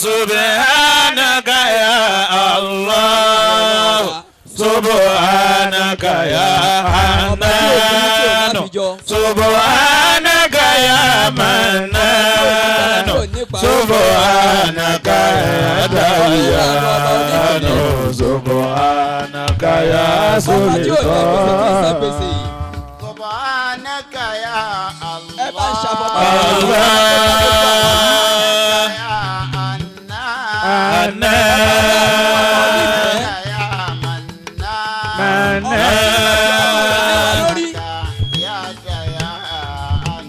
سبحانك يا الله سبحانك يا حنان سبحانك يا منان سبحانك يا ديان سبحانك يا Ọba tí ò ní gbèsè tí ń san سلطان gbèsè. سبحانك يا Ẹ bá ń ṣàfọ̀mọ́. الله يا أنا أنا يا منان منان Lórí يا ديان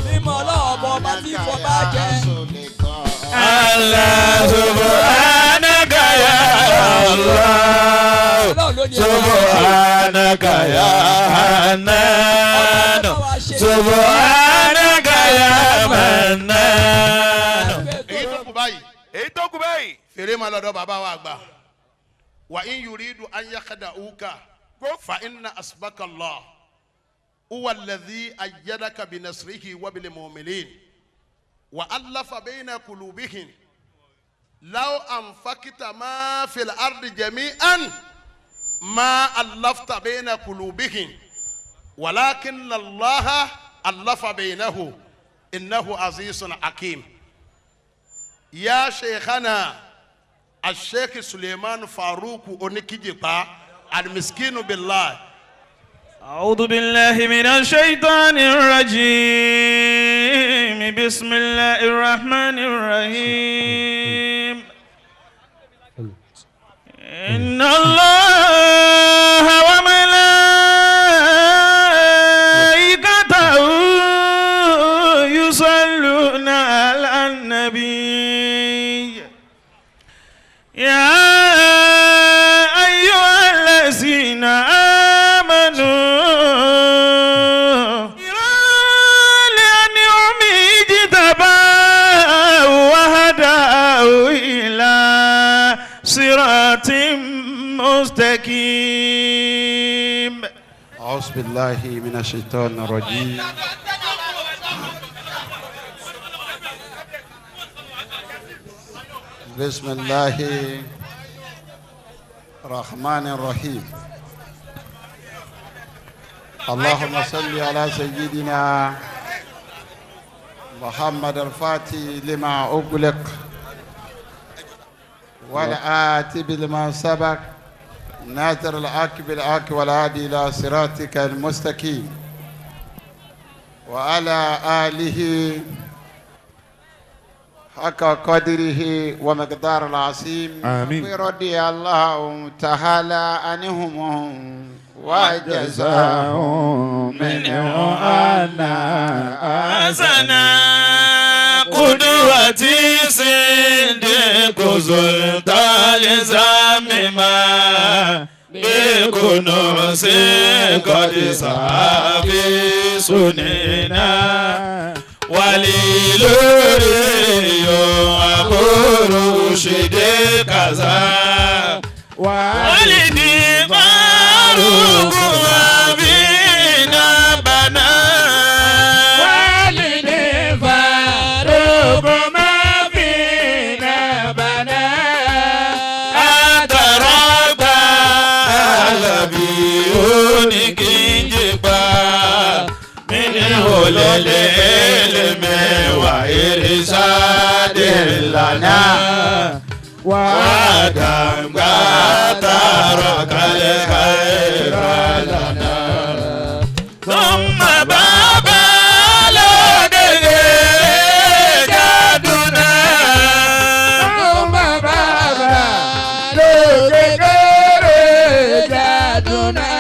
mímọ́ Ọlọ́run ọba ọba tí fọba jẹ. الله سبحانك يا الله Ọlọ́run ló ní ẹ̀rọ. سبحانك يا حنان سبحانك يا منان Èyí tó kù báyìí, Èyí tó kù báyìí. Fèrè máa lọ́dọ̀ bàbá wa àgbà. وإن يريدوا أن يخدعوك فإن حسبك الله هو الذي أيدك بنصره وبالمؤمنين وألف بين قلوبهم لو أنفقت ما في الأرض جميعا ما ألفت بين قلوبهم ولكن الله ألف بينه إنه عزيز حكيم. يا شيخنا الشيخ سليمان فاروق Onikijipa المسكين بالله. أعوذ بالله من الشيطان الرجيم. بسم الله الرحمن الرحيم. إن الله وملائكته يصلون على النبي يا أيها الذين آمنوا لأنعمه اجتباه وهداه إلى صراط مستقيم. أعوذ بالله من الشيطان الرجيم. بسم الله الرحمن الرحيم. اللهم صل على سيدنا محمد الفاتح لما أغلق والآتي لما سبق ناظر الحق بالحق والهادي إلى صراطك المستقيم وعلى آله حق قدره ومقدار العظيم. آمين. رضي الله تعالى عنهم وجزاهم منه أنا حسنا قدوتي صديق سلطان زمما بكنوز قد سافي سننا وليلوري أبو رشد كذا والدي فاروق أبينا بنا والدي فاروق ما فينا بنا أترك Onikinjipa منه للعلم وإرشاد لنا وعدم ترك الخير لنا ثم بابا لديه جدنا ثم بابا لديه جدنا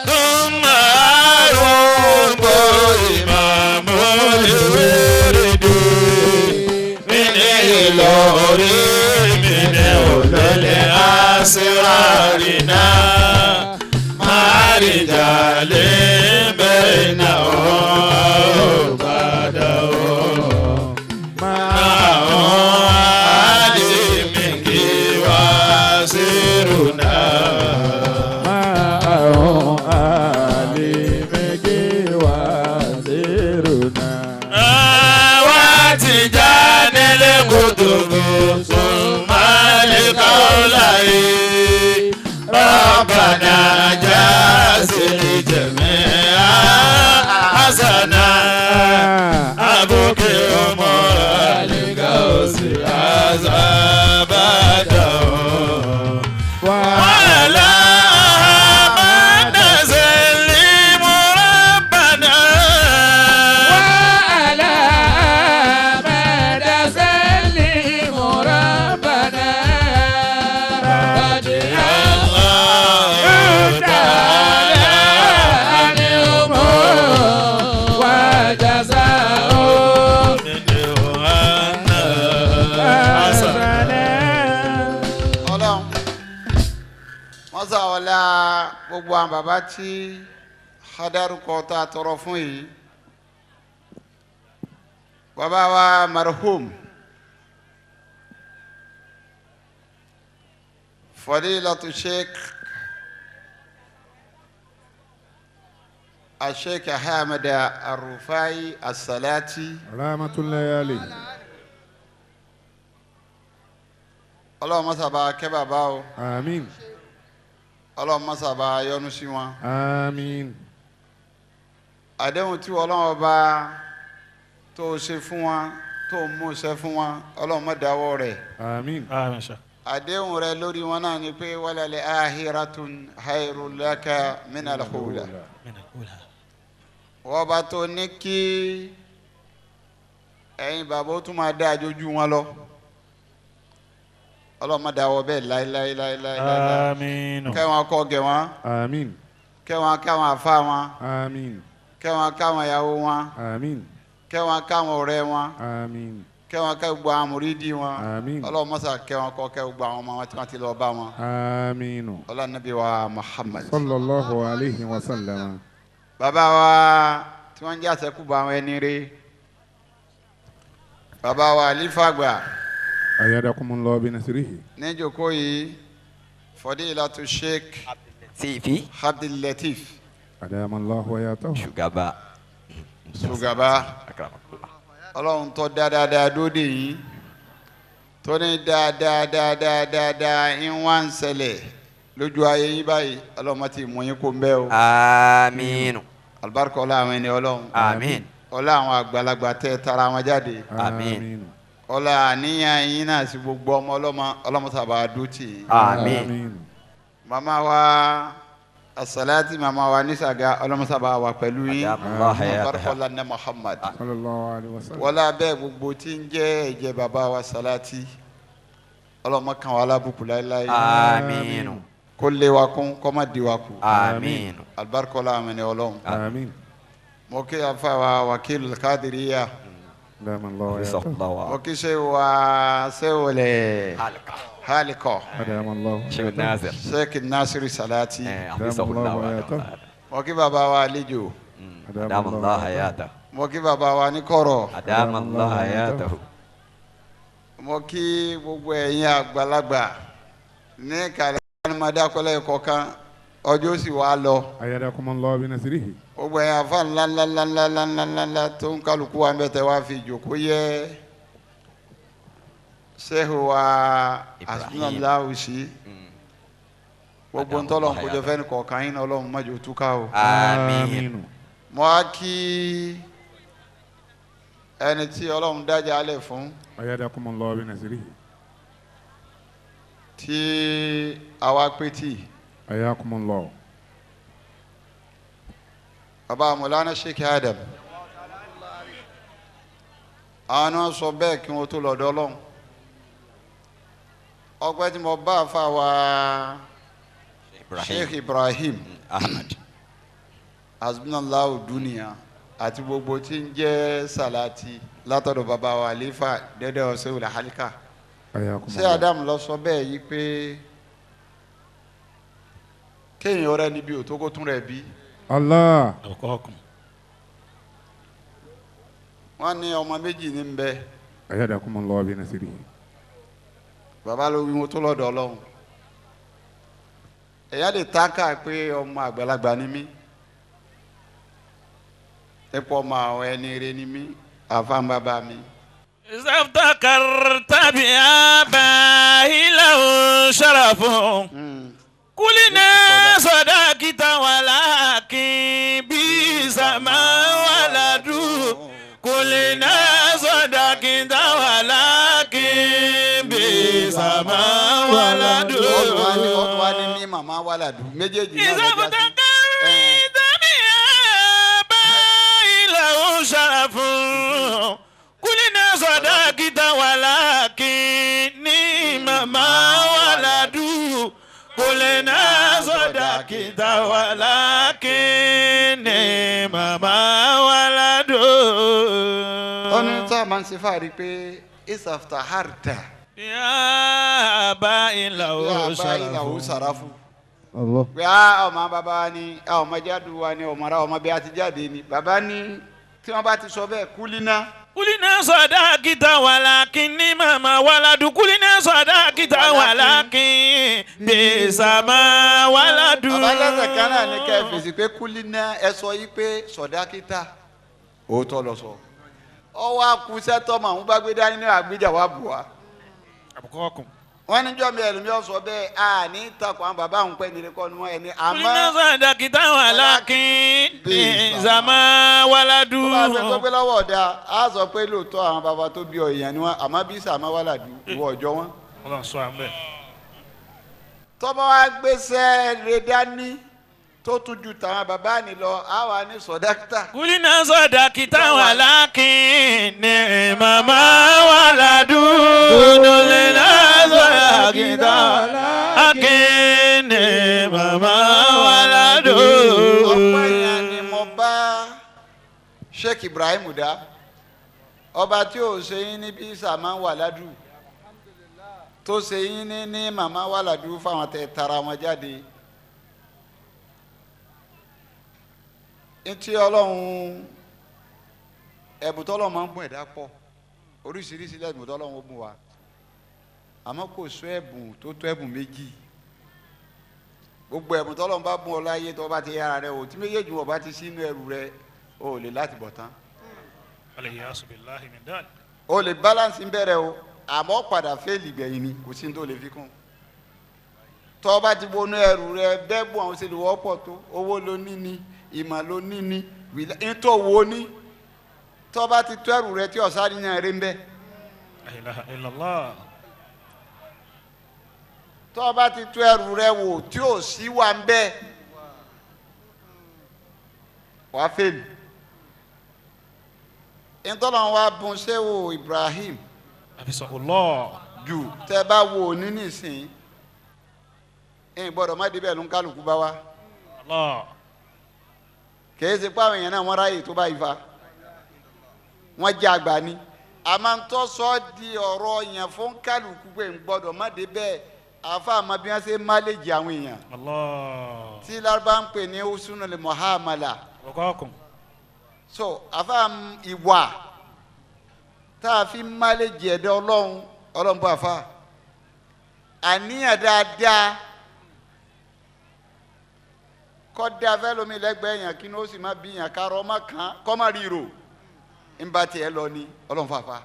ثم أرب إمام الورد من إلوري من أولي أسرارنا مع رجال بينهم بعده معهم علمك وسرنا معه علمك وسرنا وتجان القطب Gbogbo àwọn bàbá tí hadarúkọ tá a tọrọ fún yìí, bàbá wa marhum fadilatu sheikh asheikh Ahmed Arufai Asalati rahmatullahi alayhi. Ọlọ́run mọ́sá bá kẹ́ bàbá o. Àmín. Ọlọ́run mọ́sá bá yọ́nú sí wọn. Àmín. Àdéhùn tí Ọlọ́run ọba tó ṣe fún wọn, tó mú ṣe fún wọn, Ọlọ́run má dáwọ́ rẹ̀. Àmín. Àdéhùn rẹ̀ lórí wọn náà ni pé walal ahiratun khairul laka minal ula. Wọ́n bá tó ní kí ẹ̀yin bàbá ó tún máa dá àjọjú wọn lọ. Ọlọ́run má dáwọ́ bẹ́ẹ̀ láéláéláéláé. Àmín. Kẹ́wọn kọ́ gẹ̀ wọ́n. Àmín. Kẹ́wọn káwọn àfa wọn. Àmín. Kẹ́wọn káwọn ìyàwó wọn. Àmín. Kẹ́wọn káwọn ọ̀rẹ́ wọn. Àmín. Kẹ́wọn ká gbogbo àwọn mùrídìí wọn. Àmín. Ọlọ́run mọ́sá kẹ́wọn kọ́ kẹ́ gbogbo àwọn ọmọ wọn tí wọ́n ti lọ bá wọn. Àmín. Ọlọ́run Nábì wa Muhammad. Sallallahu alayhi wa sallam. Bàbá wa tí wọ́n ń jẹ́ àṣẹkùbọ̀ àwọn ẹni rẹ̀. Bàbá wa Àlífà àgbà. Ayadakumullahu bi nasrihi. Ní ìjókòó yìí, Fadilatu Sheikh Abdul Latif. Adamallahu hayatahu. Shugaba. Shugaba. Ọlọ́run tó dáadáa dóde yìí, tó ní dáadáa ń wá ń ṣẹlẹ̀ lójú ayé yín báyìí, Ọlọ́run má ti mú yín kó ń bẹ́ o. Àmín. Alibarika ọlá àwọn ẹni Ọlọ́run. Àmín. Ọlá àwọn àgbàlagbà tẹ́ tara wọn jáde. Àmín. Ọlá àníyàn yín náà sí gbogbo ọmọ ọlọ́mọ, ọlọ́mọ sábà dútì. Àmín. Màmá wa asalati, màmá wa nísàgà, ọlọ́mọ sábà wà pẹ̀lú yín. Barikọ́lá ní Muhammad. Sallallahu alayhi wa sallam. Wọlé abẹ́ gbogbo tí ń jẹ́ ẹ̀jẹ̀ bàbá wa salati, ọlọ́mọ kan wà lábùkù láéláé. Àmín. Kó lé wa kún, kó má di wa kù. Àmín. Alibarikọ́lá àmín ni Ọlọ́run. Àmín. Mo kí afa wa Wakil Kadiriya. Mo kí ṣe wa sewole halikọ. Sheikh Nasir. Sheikh Nasir Salati. Mo kí bàbá wa àlejò. Adamallahu hayatahu. Mo kí bàbá wa ní kọ̀rọ̀. Adamallahu hayatahu. Mo kí gbogbo ẹ̀yin àgbàlagbà ní kàlẹ́ animadakọ́lẹ̀ kọ̀ọ̀kan ọjọ́ sì wá lọ. Ayadakumullahu bi nasrihi. Gbogbo ẹ̀yin afa ńlá ńlá ńlá ńlá ńlá ńlá ńlá tó ń kálukú wa ń bẹ tẹ wá fi ìjókòó yẹ sẹ́hù wa asúnàláwù sí gbogbo ntọ́lọ̀ nkójọ fẹ́ni kọ̀ọ̀kan yín Ọlọ́run má jẹ́ ó túká o. Àmín. Mo á kí ẹni tí Ọlọ́run dájà alẹ̀ fún. Ayadakumullahu bi nasrihi. Tí àwa pétì. Ayakumullahu. Baba Mọ̀lánà Sheikh Adam. Àwọn náà sọ bẹ́ẹ̀ kí wọ́n tó lọ́dọ̀ Ọlọ́run. Ọpẹ́ tí mo bá fa wa Sheikh Ibrahim Ahmed Hasbunallahu dunia àti gbogbo tí ń jẹ́ Salati látọ̀dọ̀ baba wa Àlífà dẹ́dẹ́ ọ̀sẹ̀ wòlé halika. Ṣé Adam lọ sọ bẹ́ẹ̀ yìí pé kéèyàn ọ̀rẹ́ níbi òtókó tún rẹ̀ bí. Allah. Wọ́n ní ọmọ méjì ní bẹ. Ayadakumullahu bi nasrihi. Bàbá ló wí wọn tó lọ́dọ̀ Ọlọ́run. Ẹ̀yà lè tákà pé ọmọ àgbàlagbà ni mí. Ẹ̀pọ̀ ọmọ àwọn ẹni rẹ ni mí, àfa ń bàbá mi. Izaftakarta bi abahi lahu sharafun. Kulina sadakita walakin bisa ma waladu. Kulina sadakita walakin bisa ma waladu. Ọdún wa ní màmá waladu méjèèjì náà lọ́jà sí. Izaftakarta bi abahi lahu sharafun. Kulina sadakita walakin ni màmá waladu. Kulina sadakita walakin ni màmá waladu. Ọ̀nà tá a máa ń ṣe fáàrí pé ìsàfta harta. Yá bá ìlà Yá bá ìlà ó sàráfù. Allah. Pé á ọmọ bàbá wa ni ọmọ jáde wa ni ọmọ ara ọmọ bí a ti jáde ni bàbá ní tí wọ́n bá ti sọ bẹ́ẹ̀ kúlínà. Kulina sadakita walakini mama waladu kulina sadakita walakin bisama waladu. Bàbá lẹ́sẹ̀ kan náà ní kẹ́ ẹ fèsì pé kúlínà ẹ sọ yí pé sọ̀dákítà òótọ́ lọ sọ. Ọwọ́ akusẹ́ tọmọ àwọn bá gbé dání ní àgbéjà wa bù wá. Àbùkọ́kùn. Wọ́n ní jọ́ mi ẹlòmí ọ̀sọ́ bẹ́ẹ̀ a ní takò àwọn bàbá àwọn pẹ́ nílé kọ́ ni wọ́n ẹni àmọ́. Kulina sadakita walakin bisama waladu. Tó bá ṣe tó pé lọ́wọ́ ọ̀dà á sọ pé lóòótọ́ àwọn bàbá tó bí ọ èèyàn ni wọ́n àmọ́ bí sàmá wà làdú ìwọ ọjọ́ wọn. Ọlọ́run sọ à ń bẹ̀. Tọ́mọ wa gbéṣẹ́ rẹ dání tó tún ju tàwọn bàbá ni lọ á wà ní sọ̀dákítà. Kulina sadakita walakin mama waladu. Kulina sadakita walakin mama waladu. Ọpẹ́ yẹn ni mo bá Sheikh Ibrahim dá ọba tí ò ṣe yín ní bí sàmá wà ládùú tó ṣe yín ní màmá wà ládùú fáwọn tẹ tara wọn jáde. Ntí Ọlọ́run ẹ̀bùn tọ́lọ́run máa ń bùn ẹ̀dá pọ̀ oríṣiríṣi lẹ́bùn tọ́lọ́run ó bùn wa àmọ́ kò sọ ẹ̀bùn tó tó ẹ̀bùn méjì gbogbo ẹ̀bùn tọ́lọ́run bá bùn ọ láyé tó bá ti yára rẹ o tí méjèèjì wọ́n bá ti sínú ẹrù rẹ o lè láti bọ̀ tán. O lè balance ń bẹ̀rẹ̀ o àmọ́ padà fẹ́ẹ̀lì gbẹ̀yìn ni kò sí ní tó lè fi kún. Tó bá ti wọnú ẹrù rẹ bẹ́ẹ̀ bùn àwọn ṣe lè wọ́pọ̀ tó owó ló ní ni ìmọ̀ ló ní ni ntọ́ wo ní tó bá ti tó ẹrù rẹ tí ọ̀sá níyàn rẹ ń bẹ. La ilaha illallah. Tó bá ti tó ẹrù rẹ wò tí ò sí wà ń bẹ wàá fèlì. Ntọ́nà wa bùn sẹ́wò Ibrahim. Àfisàkùlọ̀. Jù tẹ́ bá wo òní nísìnyí ẹ̀ gbọ́dọ̀ má débẹ̀ ló ń kálukú bá wa. Allah. Kìí ṣe pé àwọn èèyàn náà wọ́n ráyè tó báyìí fa wọ́n jẹ́ àgbà ni a máa ń tọ́ sọ di ọ̀rọ̀ yẹn fún kálukú pé ń gbọ́dọ̀ má dé bẹ́ẹ̀ àfa àmọ́ bí wọ́n ṣe má lè jẹ àwọn èèyàn. Allah. Tí Lárúbá ń pè ní usunul muamala. Ọkọ̀ọ̀kùn. So àfa ìwà tá a fi má lè jẹ ẹ̀dá Ọlọ́run Ọlọ́run bó àfa àníyàn dáadáa kọ́dá fẹ́lómi lẹ́gbẹ̀ẹ́ yẹn kí ni ó sì má bí yẹn kárọ̀ ọmọ kan kọ́ má ríro nba tiẹ̀ lọ ni Ọlọ́run fàáfà.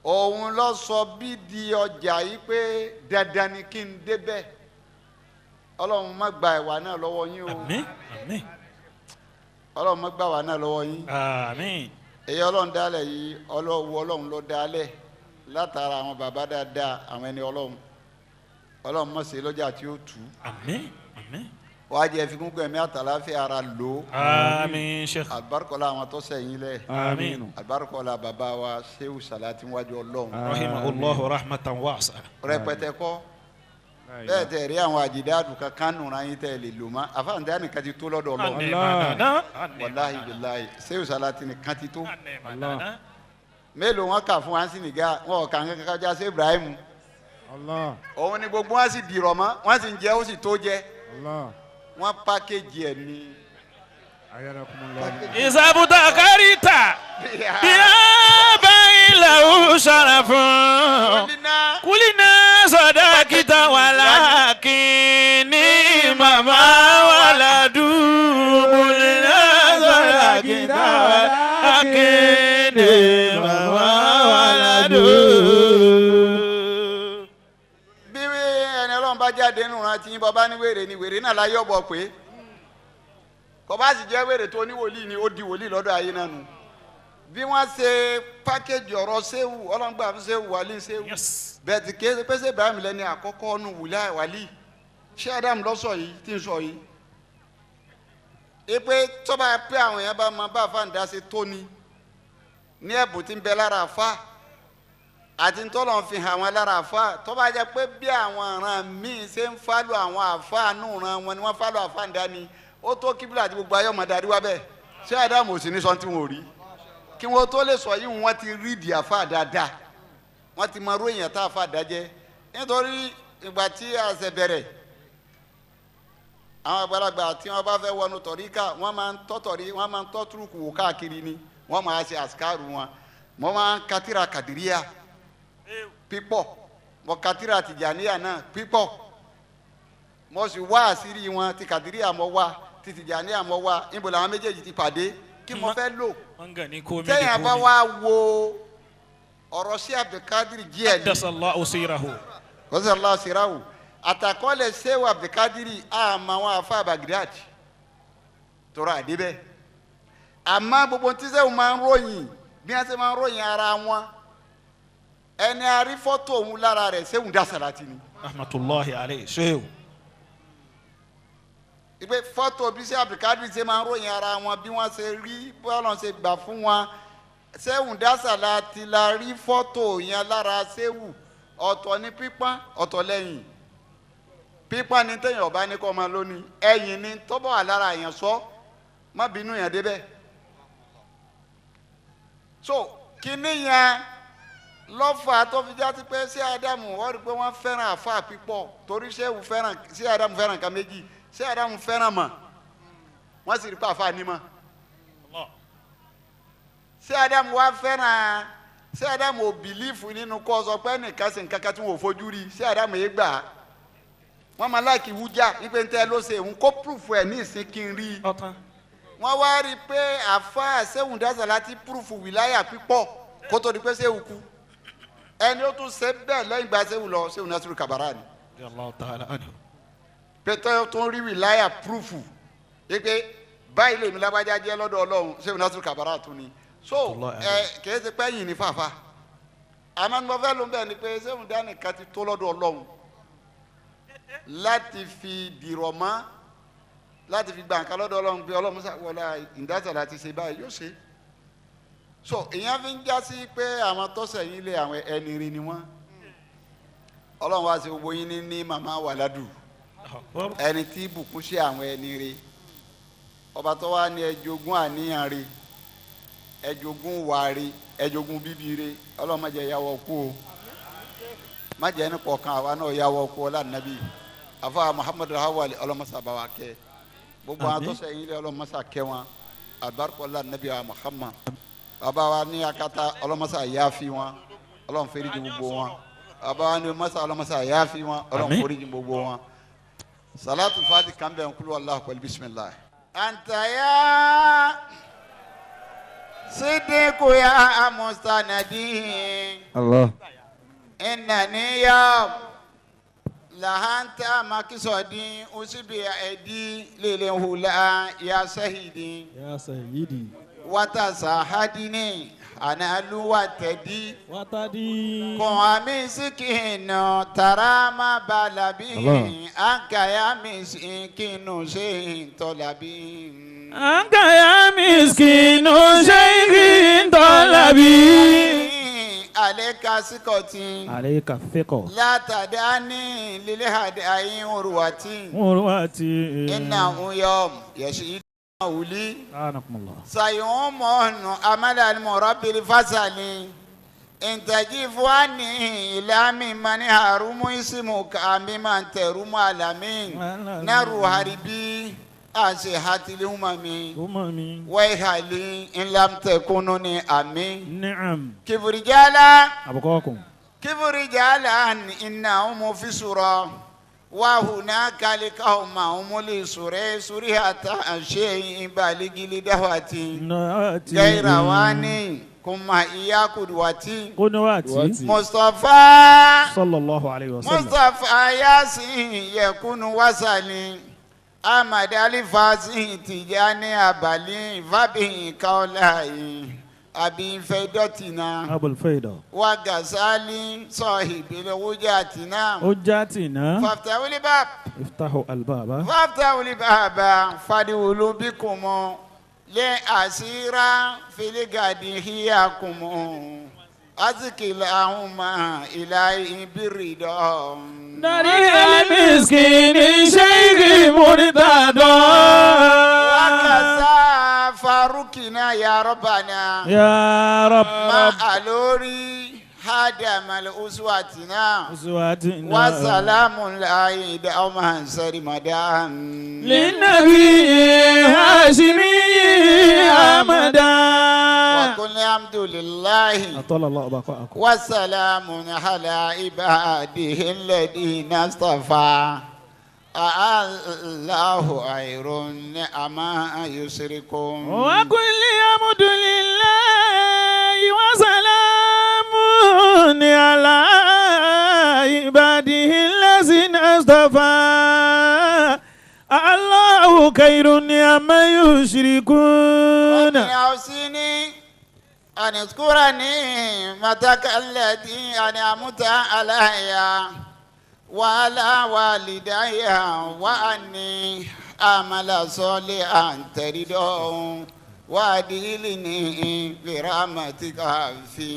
Òun lọ sọ bí di ọjà yìí pé dandan ni kí n débẹ̀ Ọlọ́run má gba ìwà náà lọ́wọ́ yín o. Àmín àmín. Ọlọ́run má gba ìwà náà lọ́wọ́ yín. Àmín. Èyí Ọlọ́run dálẹ̀ yìí Ọlọ́run Ọlọ́run ló dálẹ̀ látara àwọn bàbá dáadáa àwọn ẹni Ọlọ́run Ọlọ́run má ṣe lọ́jà tí ó tù. Àmín àmín. Wàá jẹ́ fikún gbẹ̀mí àtàláfẹ́ ara lò. Àmín Sheikh. Alibarikọla àwọn tó sẹ́yìn lẹ̀. Àmín. Alibarikọla bàbá wa Sehu Salati wájú Ọlọ́run. Rahimahullahu rahmatan wasi'a. Rẹpẹtẹ kọ́ bẹ́ẹ̀ tẹ̀ rí àwọn àjìdáàdù kankan nùrọ̀ yín tẹ̀ lè lò mọ́ àfàǹdá nìkan ti tó lọ́dọ̀ Ọlọ́run. Wàláhi bilahi Sehu Salati nìkan ti tó. Mélòó wọn kà fún wa sí nìga wọn ò kà ń kankan já sí Ibrahim. Òun ni gbogbo wọn sì dìrọ̀ mọ́ wọn sì ń jẹ ó sì tó jẹ. Wọ́n pákéjì ẹ̀ ní. Ìsàbùtà kárìtà bí a bá ilẹ̀ ò ṣara fún. Kúlínà sọ̀dákítà walakinni màmá waladu. Kúlínà sọ̀dákítà walakinni màmá waladu. Bí ẹni Ọlọ́run bá jáde nínú rántí yín bọ́ bá ní wèrè ni wèrè náà láyé ọ̀bọ̀ pé kò bá sì jẹ́ wèrè tó ní wòlíì ni ó di wòlíì lọ́dọ̀ ayé náà nù. Bí wọ́n ṣe pákéjì ọ̀rọ̀ Sehu Ọlọ́ngbà fún Sehu wàlí Sehu bẹ́ẹ̀ ti kéde pé Ibrahim lẹ́ni àkọ́kọ́ nù wùlá wàlí ṣé Adam lọ́sọ̀ yìí tí ń sọ yìí. Ipe tọ́ba pé àwọn èèyàn bá mọ bá fàǹdà ṣe tó ni ní ẹ̀bùn tí ń bẹ lára àfa àti ntọ́lọ̀ fi hàn wọn lára àfa tọ́ba jẹ́ pé bí àwọn ọ̀ràn míì ṣe ń fálù àwọn àfa nù ran wọn ni wọ́n fálù àfa ń dání ó tó kíbílà àti gbogbo ayé ọmọ darí wá bẹ́ẹ̀ ṣé Ádámù ò sì ní sọ tí wọn ò rí kí wọn tó lè sọ yìí wọn ti rí ìdí àfa dáadáa wọn ti mọ irú èèyàn tá àfa dájẹ́ nítorí ìgbà tí a ṣe bẹ̀rẹ̀ Àwọn àgbàlagbà tí wọ́n bá fẹ́ wọnú tọ̀ríkà wọ́n máa ń tọ́ tọ̀rí wọ́n máa ń tọ́ túrùkù wò káàkiri ni wọ́n máa ṣe àsìkárù wọn. Mo máa ń katira kàdíríà pípọ̀, mo katira tìjàníyà náà pípọ̀, mo sì wá àṣírí wọn ti kàdíríà mo wá ti tìjàníyà mo wá níbo làwọn méjèèjì ti pàdé kí mo fẹ́ lò. Tẹ́yìn bá wá wo ọ̀rọ̀ sí Abdulkadir díẹ̀ ni. Qaddasallahu sirahu. Qaddasallahu sirahu. Àtàkọ́lẹ̀ sẹ́wọ̀ Abdulkadiri àmọ́ àwọn afa Baghdad tọrọ àdébẹ̀. Àmọ́ gbogbo tí sẹ́wọ̀n máa ń ròyìn bí wọ́n ṣe máa ń ròyìn ara wọn ẹni arí fọ́tò òun lára rẹ̀ sẹ́wọ̀n dá sàlátì ni. Rahmatulahi alayhi sehu. Ìpè fọ́tò bí sẹ́ Abdulkadir ṣe máa ń ròyìn ara wọn bí wọ́n ṣe rí bọ́ọ̀lù ṣe gbà fún wọn sẹ́wọ̀n dá sàlátì la rí fọ́tò yẹn lára sẹ́wù ọ̀tọ̀ ní pípọ́n ọ̀tọ̀ lẹ́yìn. Pípa ni téèyàn ọba ní kọ́ ọmọ lónìí ẹ̀yìn ni tọ́bọ̀ wà lára èèyàn sọ má bínú yẹn débẹ̀. So kíní yẹn lọ́fà tó fi já sí pé ṣé Ádámù wọ́n rí i pé wọ́n fẹ́ràn àfa pípọ̀ torí ṣé fẹ́ràn ṣé Ádámù fẹ́ràn nǹkan méjì ṣé Ádámù fẹ́ràn mọ̀ wọ́n sì rí pé àfa ní mọ̀. Ṣé Ádámù wá fẹ́ràn ṣé Ádámù ò bìlífù nínú kọ́ sọ pé nìkan ṣe nǹkan kan tí wọ́n ò fojú rí ṣé Ádámù yé gbà á wọ́n máa láìkí wújà wípé ntẹ́ ló ṣe òun kó púrùfù ẹ̀ ní ìsín kí n rí i. Wọ́n wá rí i pé àfa sẹ́wùn dásà láti púrùfù wìláyà pípọ̀ kó tó di pé sẹ́wù kú. Ẹni ó tún ṣe bẹ́ẹ̀ lẹ́yìn gba sẹ́wù lọ sẹ́wù Nasiru Kabara ni. Pété tó ń rí wìláyà púrùfù wípé báyìí lèmi lágbájá jẹ́ lọ́dọ̀ Ọlọ́run sẹ́wù Nasiru Kabara tún ni. So ẹ kìí ṣe pé yìí ní fàáfà. Àmọ́ ní mo fẹ́ ló ń bẹ̀ ni pé sẹ́wùn dánìkan ti tó lọ́dọ̀ Ọlọ́run láti fi dìrọ̀ mọ́ láti fi gba nǹkan lọ́dọ̀ Ọlọ́run pé Ọlọ́run wọlé ìdásà láti ṣe báyìí yóò ṣe. So ìyẹn fi ń já sí pé àwọn tọ́sẹ̀ yín lé àwọn ẹni rí ni wọ́n. Ọlọ́run wá sí gbogbo yín ní màmá wàládù ẹni tí bùkún sí àwọn ẹni rí ọba tó wá ní ẹjogún àníyàn rí ẹjogún wà rí ẹjogún bíbí rí Ọlọ́run má jẹ́ yàwọ̀ kú o má jẹ́ ẹni kọ̀ọ̀kan àwa náà yàwọ̀ kú ọlá nàbí afa Muhammadu hawali ọlọmọsá bá wa kẹ́ gbogbo àwọn tó sẹ́yìn ilé ọlọmọsá kẹ́ wọn àbárkọlá nàbí wa Muhammad bàbá wa ní akata ọlọmọsá yááfi wọn Ọlọ́run foríjì gbogbo wọn bàbá wa ní mọsá ọlọmọsá yááfi wọn Ọlọ́run foríjì gbogbo wọn salatu fati kan bẹ nkulu Allahu pẹ̀lú bisimilahi. Anta ya sidiku ya mustanadi. Allah. Innani ya lahanta makisodi usibi edi lilehula ya sahidi ya sahidi watasahadini analu watadi watadi kwa misikino tarama balabi anka ya misikino shintolabi anka ya misikino shintolabi aleka sikoti aleka fiko latadani lilihadi urwati urwati inna yawm yashid wuli anakumullah sayumon amala almurabbi alfasali intajifwani ila mimman harumu ismuka mimman terumu alamin naru haribi asihati umami umami wayhali in lam takununi amin na'am kibrijala abukakum kibrijala innahum fi sura wa hunaka liqawma hum li sura surihata shay'in baligili dawati gaira wani kuma iya kudwati kudwati Mustafa sallallahu alayhi wa sallam Mustafa yasin yakunu wasali Ahmad Alifazi Tijani Abali Fabi Kaolai Abi Faidotina Abul Faida wa Gazali Sahibil Wujatina Wujatina Faftahul Bab Iftahu albaba Faftahul Baba Fadiulu bikum le asira filigadi hiyakum azikil ahuma ilahi birido Dari al-miskini shaykhi murtado Wakasa farukina ya Rabbana Ya Rabb Ma alori آدم الأسوتنا وسلام الله دوما سرمدا للنبي هاشمي أحمدا وقل الحمد لله أطال الله بقاءكم وسلام على عباده الذين اصطفى الله خير أما يشركون وقل الحمد لله وسلام على عباده الذين اصطفى الله خير أما يشركون رب أوصني أن اذكر نعمتك التي أنعمت علي وعلى والدي وأني أعمل صالحا ترضاه وأدخلني برحمتك في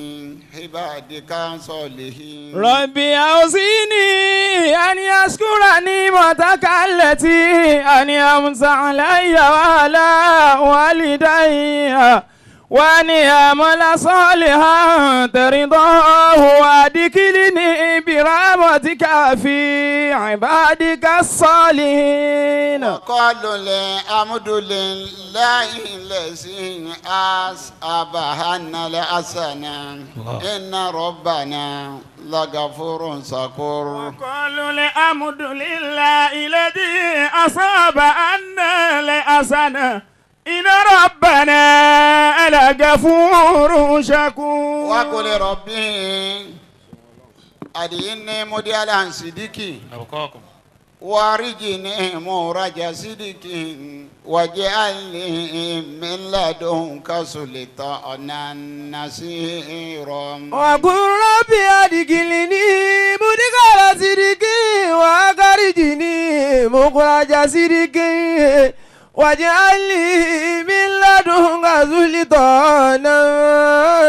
عبادك الصالحين. ربي أوصيني أن أشكر نعمتك التي أنعمت علي وعلى والدي وأن أعمل صالحا ترضاه وأدخلني برحمتك في عبادك الصالحين. وقالوا الحمد لله الذي أصابنا الحسنة إن ربنا لغفور شكور. وقالوا الحمد لله الذي أصابنا الحسنة إن ربنا لغفور شكور. وقل ربي أديني مديالا صديقي وارجني مورج صديقي واجعلني من لدنك سلطانا نصيرا. وقل ربي أدخلني مدخل صدق وأخرجني مخرج صدق واجعل لي من لدنك سلطانا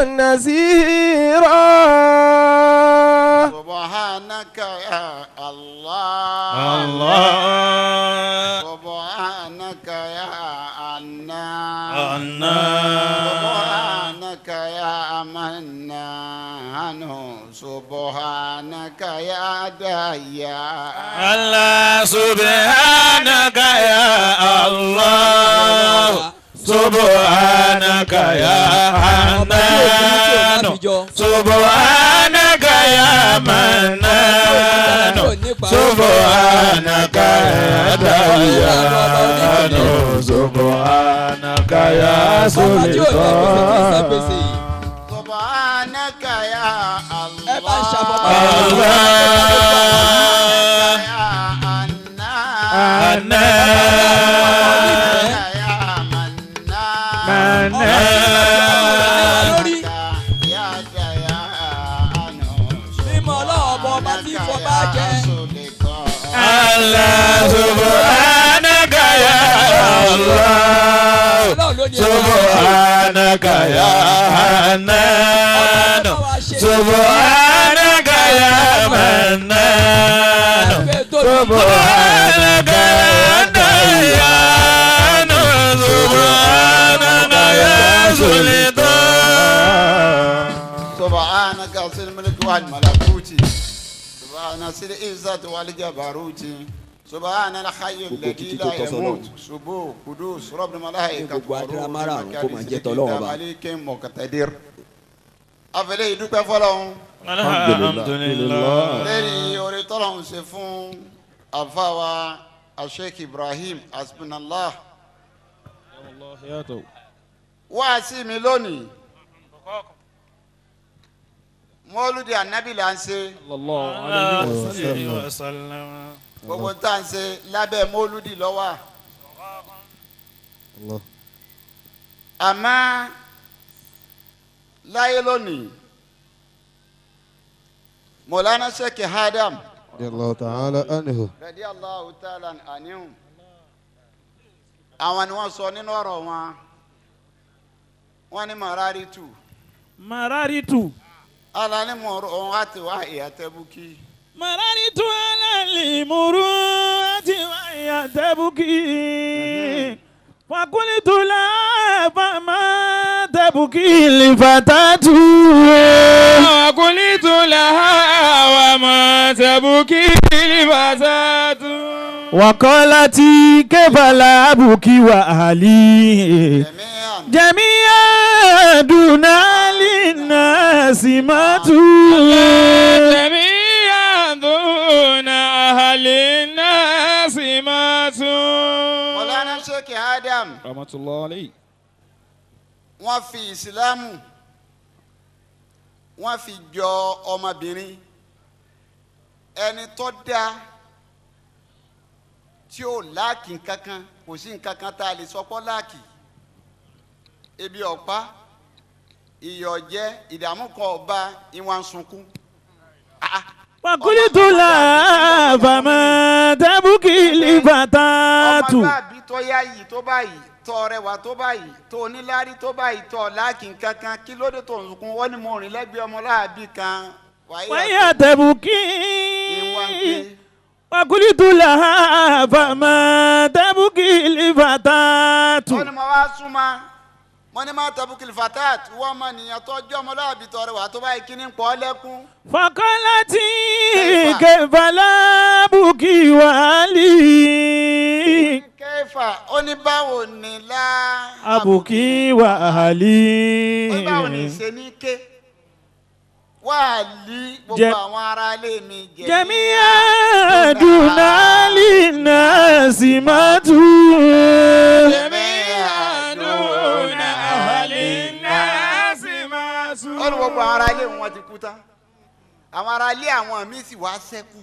نصيرا. سبحانك يا الله الله سبحانك يا أنا سبحانك يا منان سبحانك يا ديان الله سبحانك يا الله سبحانك يا حنان سبحانك يا منان سبحانك يا ديان سبحانك يا سلطان سبحانك يا الله أنا الله سبحانك يا الله سبحانك يا حنان سبحانك يا منان سبحانك يا ديان سبحانك يا سلطان. سبحانك أصل الملك والملكوت سبحان أصل العزة والجبروت سبحان الحي الذي لا يموت سبوح قدوس رب الملائكة والروح ملك مقتدر. Afẹ́lẹ́ yìí dúpẹ́ fọlọ́hún. Alhamdulillah. Lẹ́yìn orí tọ́lọ́hún ṣe fún àfáwa Sheikh Ibrahim Hasbunallah. Wá sí mi lónìí. Mọ́lúdì ànábì là ń ṣe. Gbogbo tá à ń ṣe lábẹ́ mọ́lúdì ló wà. Àmọ́ láyé lónìí Mọ̀lánà Sheikh Adam Radiyallahu ta'ala anhu. Radiyallahu ta'ala anhu. Àwọn ni wọ́n sọ nínú ọ̀rọ̀ wọn wọ́n ní mararitu. Mararitu. Ala ni mọ̀rọ̀ òun àti wá ìyàtẹ̀bùkì. Mararitu ala li mọ̀rọ̀ àti wá ìyàtẹ̀bùkì. Fakulitu la لها فما تبكي الفتاة وقلت لها وما تبكي الفتاة وقالت كيف لا أبكي وأهلي جميعا دون للناس ماتوا جميعا دون أهل الناس ماتوا. Mọ̀lánà Sheikh Adam Rahmatullahi alayhi. Wọ́n fi ìsìlámù wọ́n fi jọ ọmọbìnrin ẹni tó dáa tí ò lack nkankan, kò sí nkankan tá a lè sọ pé lack, ebi ọ̀pá ìyọ̀ jẹ́ ìdààmú kan ọba ìwọ̀n sunkún. وقلت لها فما تبكي الفتاة Ọmọlúwàbí tó yá yìí tó báyìí, tó rẹwà tó báyìí, tó oníláárí tó báyìí, tó lack nkankan, kí ló dé tó ń sunkún? Wọ́n ní mo rìn lẹ́gbẹ̀ẹ́ ọmọláàbí kan. وهي تبكي وقلت لها فما تبكي الفتاة Wọ́n ní mo wá súnmọ́, mo ní ما تبكي الفتاة, wọ́n mọ nìyẹn tó jẹ́ ọmọlúwàbí tó rẹwà tó báyìí, kí ni pọ́ lẹ́kún? فقالت كيف لا أبكي وأهلي كيف ó ní báwo ni لا أبكي وأهلي Ó ní báwo ni ṣe ní ké wà lí gbogbo àwọn ará ilé mi jẹ جميعا دون للناس ماتوا جميعا دون أهل الناس ماتوا. Ó ní gbogbo àwọn ará ilé wọn ti kú tán, àwọn ará ilé àwọn míì sì wá ṣẹ́kù.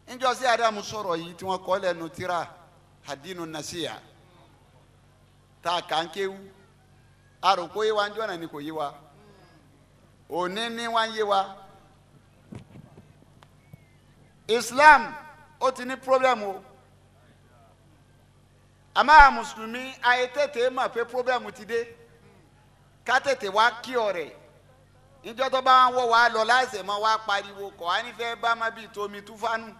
Níjọ́ sí Adamu sọ̀rọ̀ yìí tí wọ́n kọ́ lẹ́nu tíra Hadinu Nasiya tá a kà ń kéwú, àròkó yé wa ń jọ́nà ni kò yé wa, òní ní wá ń yé wa. Islam ó ti ní problem o, àmọ́ àwọn mùsùlùmí ayé tètè mọ̀ pé problem ti dé, ká tètè wá kí ọ̀rẹ́ níjọ́ tó bá ń wọ̀ wá lọ láìsẹ̀ mọ́ wá pariwo kọ̀ á nífẹ̀ẹ́ bá má bíi tomi túfánù,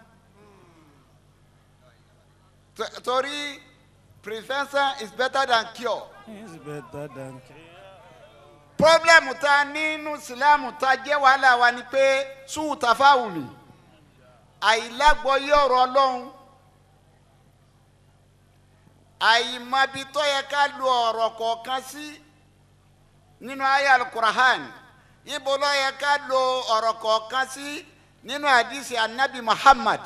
torí prevention is better than cure. Problem ta nínú sílámù ta jẹ́ wàhálà wa ni pé سوء تفاهم, àìlágbọ́yé ọ̀rọ̀ Ọlọ́run, àìmọbi tó yẹ ká lu ọ̀rọ̀ kọ̀ọ̀kan sí nínú ayé Alukur'an, ibo ló yẹ ká lo ọ̀rọ̀ kọ̀ọ̀kan sí nínú àdìsí anabi Muhammad.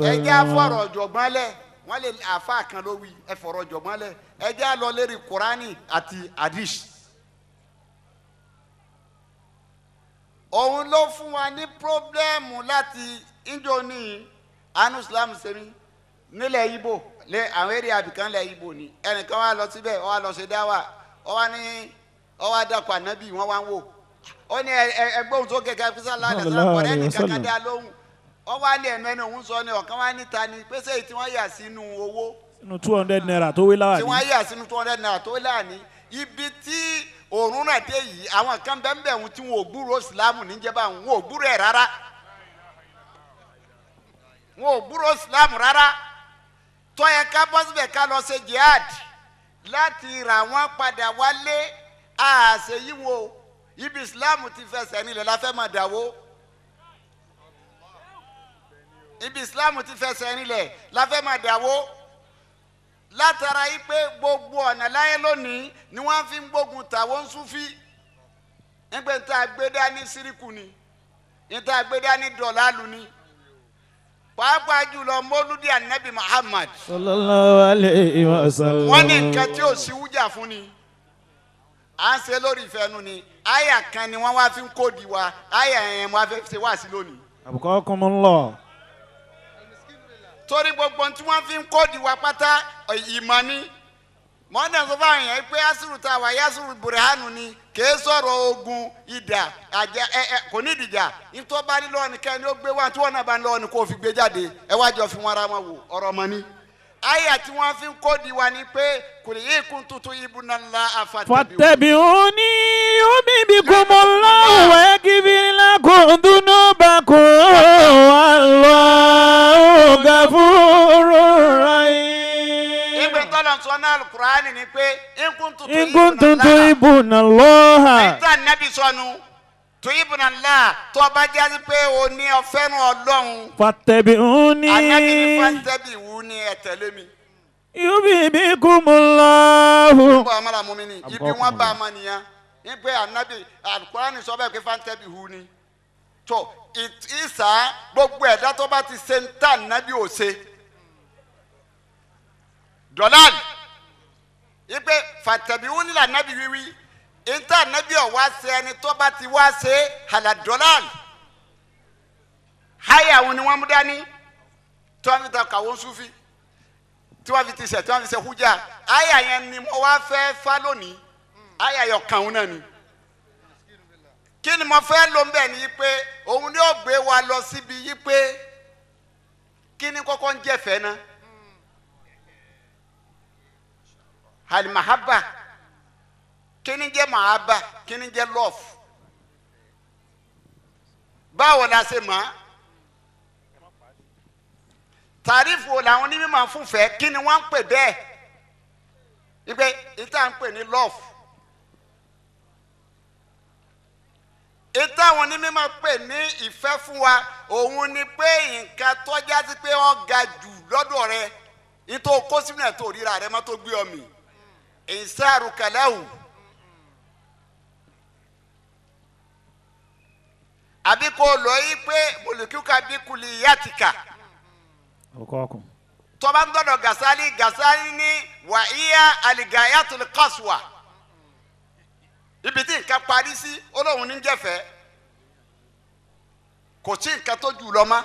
Ẹ jẹ́ àfọ̀rọ̀ ọ̀jọ̀gbọ́n lẹ̀, wọ́n lè àfa kan ló wí, ẹ fọ̀rọ̀ ọ̀jọ̀gbọ́n lẹ̀, ẹ jẹ́ àlọ́ lérí Kurani àti àdìsí. Òun ló fún wa ní problem láti injọ ní anu Islam sẹ́mi nílẹ̀ Ibo lé àwọn eré abìkan lẹ̀ Ibo ni ẹnìkan wá lọ síbẹ̀, ó wá lọ ṣe dáwà, ó wá ní ó wá dàpọ̀ ànábì, wọ́n wá ń wò ó ní ẹgbẹ́ tó kẹ̀kẹ́ fisa lálẹ́ sọ́kọ̀ ọ̀rẹ́ nìkan kan dá lóhùn, ó wá ní ẹnu ẹni òun sọ ni ọ̀kan wá níta ni pèsè tí wọ́n yà sínú owó Sínú ₦200 tó wé láwà tí ní. Wọ́n yà sínú ₦200 tó láàní ibi tí òórùn náà dé yìí, àwọn kan bẹ́ẹ̀ bẹ́ẹ̀ ń tí wọn ò gbúrò ìsìlámù níjẹba, wọn ò gbúrò ẹ̀ rárá, wọn ò gbúrò ìsìlámù rárá. Tó yẹ ká bọ́ síbẹ̀ ká lọ ṣe jihad láti rà wọ́n padà wálé, àṣẹ yìí wo ibi ìsìlámù ti fẹsẹ̀ nílẹ̀ la fẹ́ máa dàwó, ibi ìsìlámù ti fẹsẹ̀ nílẹ̀ la fẹ́ máa dàwó, látara yìí pé gbogbo ọ̀nà láyé lónìí ni wọ́n fi ń gbógun tàwọn Súfí nígbà tá a gbé dání síríkù ni, níta gbé dání dọ̀làlù ni, pàápàá jùlọ mọ́lúdì anabi Muhammad. Sallallahu alayhi wa sallam. Wọ́n ní nǹkan tí ò sí wújà fún ni à ń ṣe lórí ìfẹ́nu ni, àyà kan ni wọ́n wá fi ń kódi wa, àyà yẹn wọ́n á fẹ́ ṣe wá sí lónìí. Abukakumullah. Torí gbogbo tí wọ́n fi ń kódi wa pátá ìmọ̀ ni mọ́nà sọ fún àwọn èèyàn pé asiru ta wà yasiru burhanu ni, kìí sọ̀rọ̀ ogun ìdà àjẹ ẹ ẹ kò ní ìdìjà ìtọ́ bá ní lọ́wọ́ nìkan ni ó gbé wá, tí wọ́n náà bá ní lọ́wọ́ ni kò fi gbé jáde, ẹ wá jọ fi wọn ara wọn wò ọ̀rọ̀ mọ́ ni. Àyà tí wọ́n fi ń kódi wa ni pé kò ní yé kun tuntun ibùnà ńlá àfàtẹ́bí. فاتبعوني يحببكم الله ويغفر لكم ذنوبكم والله غفور رحيم. Ìgbẹ́ tọ́lọ̀ sọ náà Al-Qur'an. kuntum In kuntum tuhibbuna Allaha. Níta nẹ́bí sọnù tuhibbuna Allah tó o bá jásí pé o ní o fẹ́ràn Ọlọ́run. Fattabi'uni. Ànábì ní fattabi'uni ẹ tẹ̀lé mi. Yuhbibkumullahu. Bọ́ amala mú mi ní ibi wọn bá a ma nìyẹn ní pé ànábì Al-Qur'ani sọ bẹ́ẹ̀ pé fattabi'uni tó ìsà gbogbo ẹ̀dá tó bá ti ṣe ń tà ànábì ò ṣe dọ̀làlì ipe fattabi'uni là ànábì wíwí ń tà ànábì ọ̀ wá ṣe ẹni tó bá ti wá ṣe àlà dọ̀làlì háyà àwọn ni wọ́n mú dání tí wọ́n fi ta kàwé Sufi tí wọ́n fi ti sẹ̀ tí wọ́n fi ṣe hújà àyà yẹn ni mo wá fẹ́ fá lónìí àyà yọ kàn náà ni kí ni mo fẹ́ ló ń bẹ̀ ni pé òun ni ó gbé wa lọ síbi yí pé kí ni kọ́kọ́ ń jẹ́fẹ́ náà alimahaba kí ni jẹ́ mahaba kí ni jẹ́ love báwo la ṣe mọ̀ tàrífù wo làwọn onímọ̀ fún fẹ́ kí ni wọ́n ń pè bẹ́ẹ̀ ipe ìta ń pè ní love ìta àwọn onímọ̀ pè ní ìfẹ́ fún wa òun ni pé nǹkan tọ́já sí pé ó ga jù lọ́dọ̀ rẹ nítorí kó sínú ẹ̀ tó ríra rẹ má tó gbé ọ mì ìsáàrù kàlẹ́wù àbí kò lọ yí pé mọ̀lẹ́kíkà bí kulì yàtìkà tọba ń dọdọ Gasali Gasali ní wàhíyá aligayatul qaswa ibi tí nǹkan parí sí Ọlọ́run ní jẹ́fẹ́ kò sí nǹkan tó jù lọ mọ́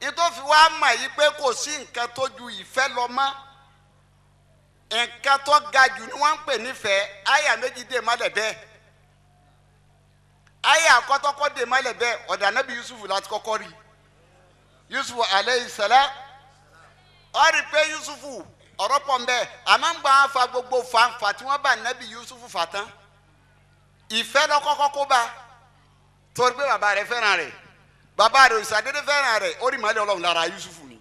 ìtòfi wá mọ̀ yìí pé kò sí nǹkan tó ju ìfẹ́ lọ mọ́ nǹkan tó ga jù ni wọ́n ń pè nífẹ̀ẹ́ àyà méjì dè mọ́lẹ̀ bẹ́ẹ̀ àyà àkọ́tọ́kọ́ dè mọ́lẹ̀ bẹ́ẹ̀ ọ̀dà Nábì Yusuf láti kọ́kọ́ rí Yusuf aleyhi salam ó rí pé Yusufu ọ̀rọ̀ pọ̀ nbẹ àmọ́ ń gbà fa gbogbo fanfa tí wọ́n bá Nábì Yusufu fà tán ìfẹ́ lọ kọ́kọ́ kó bá torí pé bàbá rẹ̀ fẹ́ràn rẹ̀ bàbá rẹ̀ òṣàdédé fẹ́ràn rẹ̀ ó rí màálẹ̀ Ọlọ́run lára Yusufu ni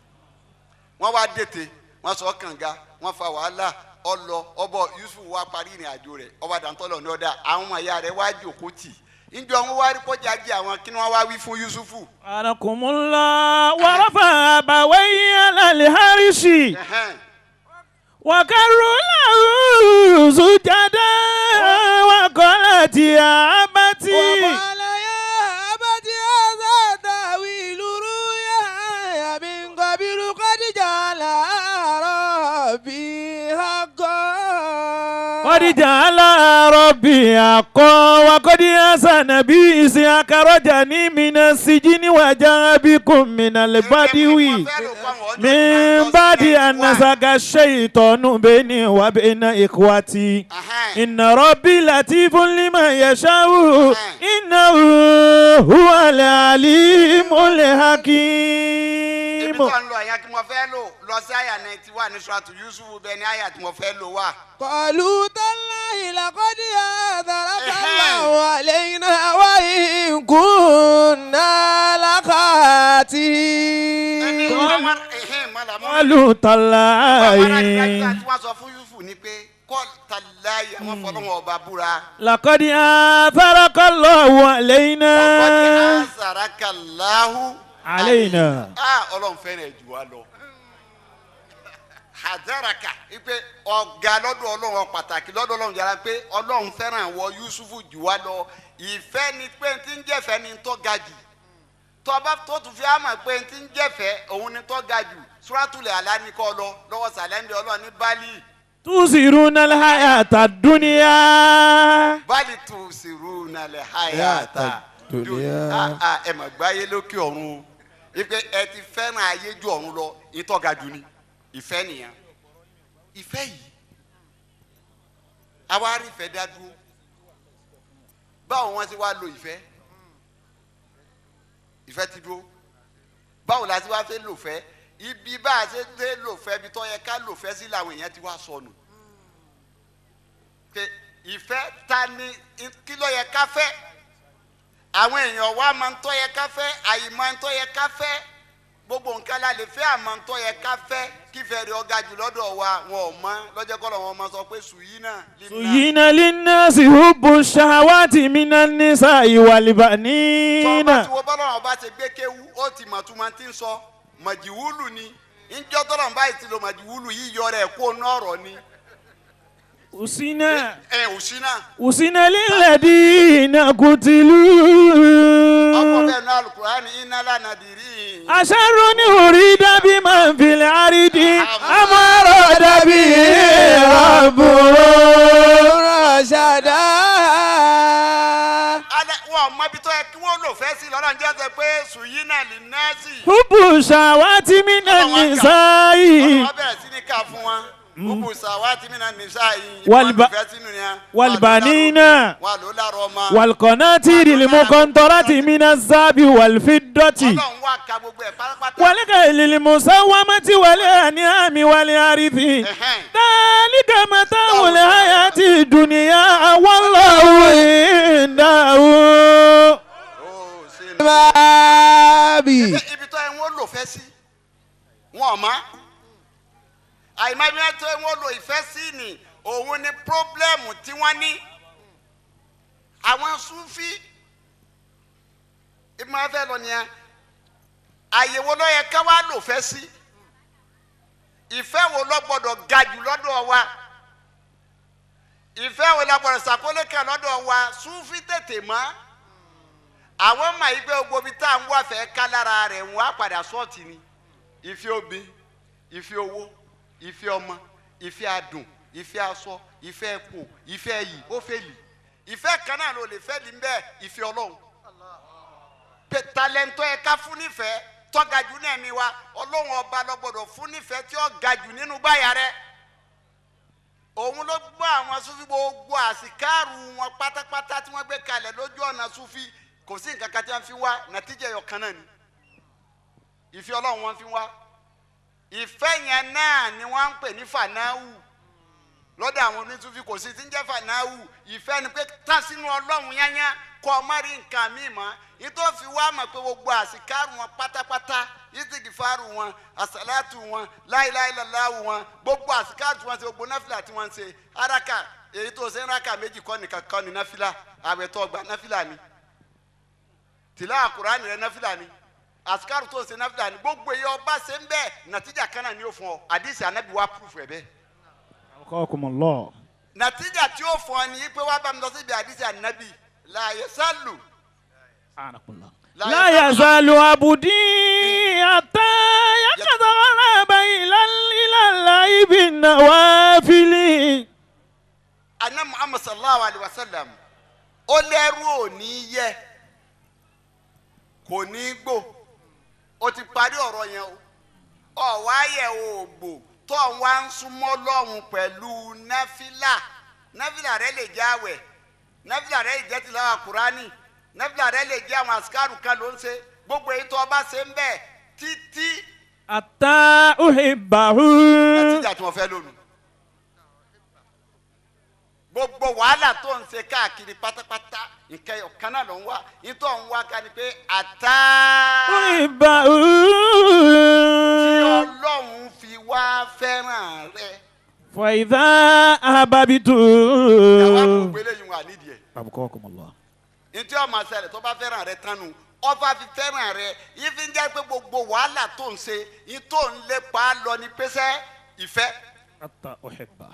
wọ́n wá dètè wọ́n sọ kànga wọ́n fa wàhálà ọlọ ọbọ Yusufu wá parí ìrìn àjò rẹ̀ ọba dàńtọ́lọ̀ ní ọ̀dà àwọn ọmọ ìyá rẹ̀ wá jòkó tì njọ wọn wá rí kọjá jẹ àwọn kí ni wọn wá wí fún Yusufu. Anakumullah wa rafa abawayhi ala al-harishi wa karru lahu sujadan wa qalat ya abati. Wa qala ya abati hadha ta'wilu ru'yaya min qablu qad ja'ala rabbi haqqan. Qad ja'ala rabbi haqqan wa qad ahsana bi iz akhrajani mina sijini wa ja'a bikum minal badwi min ba'di an nazaga shaytanu bayni wa bayna ikhwati inna rabbi latifun lima yasha'u innahu huwal alimul hakim. Ibi tó ń lọ àyà tí mo fẹ́ lò lọ sí àyà 91 ní Suratu Yusuf bẹ́ẹ̀ ni àyà tí mo fẹ́ lò wà. Qalu tallahi laqad atharaka Allahu alayna wa in kunna lakhatin. Qalu tallahi. Tí wọ́n sọ fún Yusuf ni pé kọ́ tallahi àwọn fọlọ́wọ́n ọba búra. Laqad atharaka Allahu alayna. Laqad atharaka Allahu alayna. Ọlọ́run fẹ́ràn jù wá lọ. Hadaraka ipe ọ̀gá lọ́dọ̀ Ọlọ́run pàtàkì lọ́dọ̀ Ọlọ́run yàrá pé Ọlọ́run fẹ́ràn wọ Yusufu jù wá lọ. Ìfẹ́ ni pé tí ń jẹ́fẹ́ ni tó ga jù. Tọba tó tún fi àmọ̀ pé tí ń jẹ́fẹ́ òun ni tó ga jù. Suratul A'la ní kọ́ lọ lọ́wọ́ sàlẹ̀ ń bẹ Ọlọ́run ní Bali. Tusiruna al-hayata dunya. Bali tusiruna al-hayata dunya. Ẹ mà gbáyé lókè ọ̀run o. Ipe ẹ ti fẹ́ràn ayé ju ọ̀run lọ ìtọ́ga jù ni ìfẹ́ nìyẹn. Ìfẹ́ yìí àwa rí ìfẹ́ dá dúró. Báwo wọ́n ti wá lo ìfẹ́? Ìfẹ́ ti dúró. Báwo la ti wá fẹ́ lò fẹ́? Ibi bá a ṣe fẹ́ lò fẹ́ ibi tó yẹ ká lò fẹ́ sí làwọn èèyàn ti wá sọnù. Pé ìfẹ́ ta ni kí ló yẹ ká fẹ́? Àwọn èèyàn wa máa ń tọ́ yẹ ká fẹ́, àyè máa ń tọ́ yẹ ká fẹ́. Gbogbo nǹkan la lè fẹ́ àmọ́ tó yẹ ká fẹ́ kífẹ́ rẹ̀ ọ̀gá jù lọ́dọ̀ wa wọn ò mọ̀ lọ́jọ́ kọ́ lọ́wọ́ ọmọ sọ pé sùyínà زين للناس حب الشهوات من النساء والبنين tọ́ba tí wo bọ́lọ́run ọba ṣe gbé kéwú ó ti mọ̀ túmọ̀ tí ń sọ màjìwúlù ni ńjọ́ tọ́lọ́run báyìí ti lo màjìwúlù yíyọ rẹ̀ kó nọ́ọ̀rọ̀ ni أسنا ẹ òsínà أسنا للذين قتلوا ọkọ̀ bẹ́ẹ̀ náà alukurani iná lánàá dìrí. أشر أريد بمن في الأرض أم أراد به ربه رشدا alẹ́ wọn ò mọ ibi tó yẹ kí wọ́n lò fẹ́ sí lọ́dọ̀ ń jẹ́ pé sùyínà lè nẹ́ẹ̀sì. حب الشهوات من النساء ọlọ́wọ́ bẹ̀rẹ̀ sí ní ká fún wa gbogbo sàwátì mí náà nìṣá yìí والبنين wà ló lárọ ọmọ. والقناطير المقنطرة من الذهب والفضة ọlọ́run wà ká gbogbo ẹ̀ pátápátá. والخيل المسومة والأنعام والحرث Ẹ̀hẹ́n. ذلك متاع الحياة الدنيا والله عنده Ó, ṣe ni. بابي ibi tó ẹ wọ́n lò fẹ́ sí wọn ò mọ̀ àìmọ̀ ibi tó ẹ wọ́n lò ìfẹ́ sí ni òun ni pírọ́blẹ́mù tí wọ́n ní àwọn Súfí ìmọ̀ afẹ́ lọ nìyẹn àyèwò ló yẹ ká wá lò fẹ́ sí ìfẹ́ wo ló gbọ́dọ̀ ga jù lọ́dọ̀ wa ìfẹ́ wo la gbọ́dọ̀ ṣàkólé kan lọ́dọ̀ wa Súfí tètè mọ́ àwọn mà yí pé gbogbo ibi tá à ń wá fẹ́ ká lára rẹ̀ ń wá padà sọ́ọ̀tì ni ìfẹ́ obì ìfẹ́ owó ìfẹ́ ọmọ ìfẹ́ adùn ìfẹ́ aṣọ ìfẹ́ ẹ̀kọ́ ìfẹ́ ẹ̀yì ó fẹ́ lì ìfẹ́ kan náà ló lè fẹ́ lì ń bẹ́ẹ̀ ìfẹ́ ọlọ́run pé talẹ́ńtọ́ ẹ ká fún nífẹ̀ẹ́ tọ́ga jù náà mi wa ọlọ́run ọba ló gbọ́dọ̀ fún nífẹ̀ẹ́ tí ó ga jù nínú gbáyà rẹ̀ òun ló gbọ́ àwọn sufi gbogbo àsìkáàrù wọn pátápátá tí wọ́n gbé kalẹ̀ lójú ọ̀nà sufi kò sí nǹkan kan tí wọ́n fi wá nàtíjẹ́ ẹyọ kan náà ni ìfẹ́ ọlọ́run wọn fi wá ìfẹ́ yẹn náà ni wọ́n ń pè ní fanáwù lọ́dọ̀ àwọn onítúfi kò sí tí ń jẹ́ fanáwù ìfẹ́ ni pé tán sínú ọlọ́run yányá kọ́ ọ má rí nǹkan míì mọ́ ìtò fi wá mọ̀ pé gbogbo àsìkáàrù wọn pátápátá ìsìkìfàrù wọn àsàlátù wọn láìláìláláwù wọn gbogbo àsìkáàrù tí wọ́n ṣe gbogbo náfìlà tí wọ́n ń ṣe araka èyí tó ṣe ń raka méjì kọ́ nìkan kọ́ ni náfìlà àwẹ̀ tó gbà náfìlà ni tìlá àkùránì rẹ náfìlà ni àsìkáàrù tó ṣe náfìlà ni gbogbo èyí ọba ṣe ń bẹ́ẹ̀ nàtíjà kan náà ni ó fún ọ àdìsí ànábì wá púrúfù ẹ̀ bẹ́ẹ̀ أبقاكم الله nàtíjà tí ó fún ọ ni pé wá bá mi lọ síbi àdìsí ànábì láàyè sálù لا يزال عبدي حتى يتقرب إلى الله بالنوافل ana muhammad sallallahu alayhi wa sallam ó lẹ́rú ò ní yẹ kò ní gbò ó ti parí ọ̀rọ̀ yẹn o ọ̀wá yẹ o gbò tó ń wá ń súnmọ́ lọ́hùn pẹ̀lú náfìlà náfìlà rẹ lè jẹ́ àwẹ̀ náfìlà rẹ lè jẹ́ tìláwà kúránì náfìlà rẹ lè jẹ́ àwọn àsìkárù kan ló ń ṣe gbogbo èyí tó o bá ṣe ń bẹ̀ títí حتى أحبه nàtíjà tí wọ́n fẹ́ lónìí gbogbo wàhálà tó ń ṣe káàkiri pátápátá nǹkan ọ̀kan náà ló ń wá ìtọ́ ń wá ká ni pé àtá أحبه tí ọlọ́run fi wá fẹ́ràn rẹ. فإذا أحببت àwọn àgbègbè eléyìí wà nídìí ẹ̀ أبقاكم الله ntí ọmọ ṣẹlẹ̀ tó bá fẹ́ràn rẹ tánu ọba fi fẹ́ràn rẹ ìfi ń jẹ́ pé gbogbo wàhálà tó ń ṣe ìtò ń lépa lọ ní pẹ́sẹ́ ìfẹ́ حتى أحبه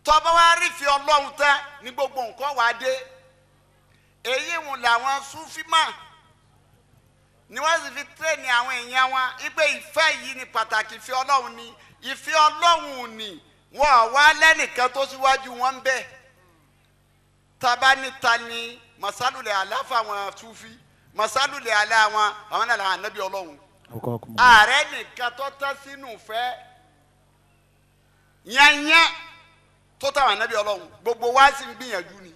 tọba wa rí fi ọlọ́run tán ní gbogbo nǹkan wà á dé èyí ń làwọn súnfímà ni wọ́n sì fi tírẹ̀nì àwọn èèyàn wọn wípé ìfẹ́ yìí ni pàtàkì ìfẹ́ ọlọ́run ni ìfẹ́ ọlọ́run ni wọn ò wá lẹ́nìkan tó síwájú wọn ń bẹ̀ taba níta ni masalulẹ̀ àlá fáwọn súnfí masalulẹ̀ àlá wọn àwọn náà làwọn ànábì ọlọ́run أبقاكم الله ààrẹ nìkan tó tán sínú fẹ́ yányá tó táwọn ànábì ọlọ́run gbogbo wa sì ń gbìyànjú ni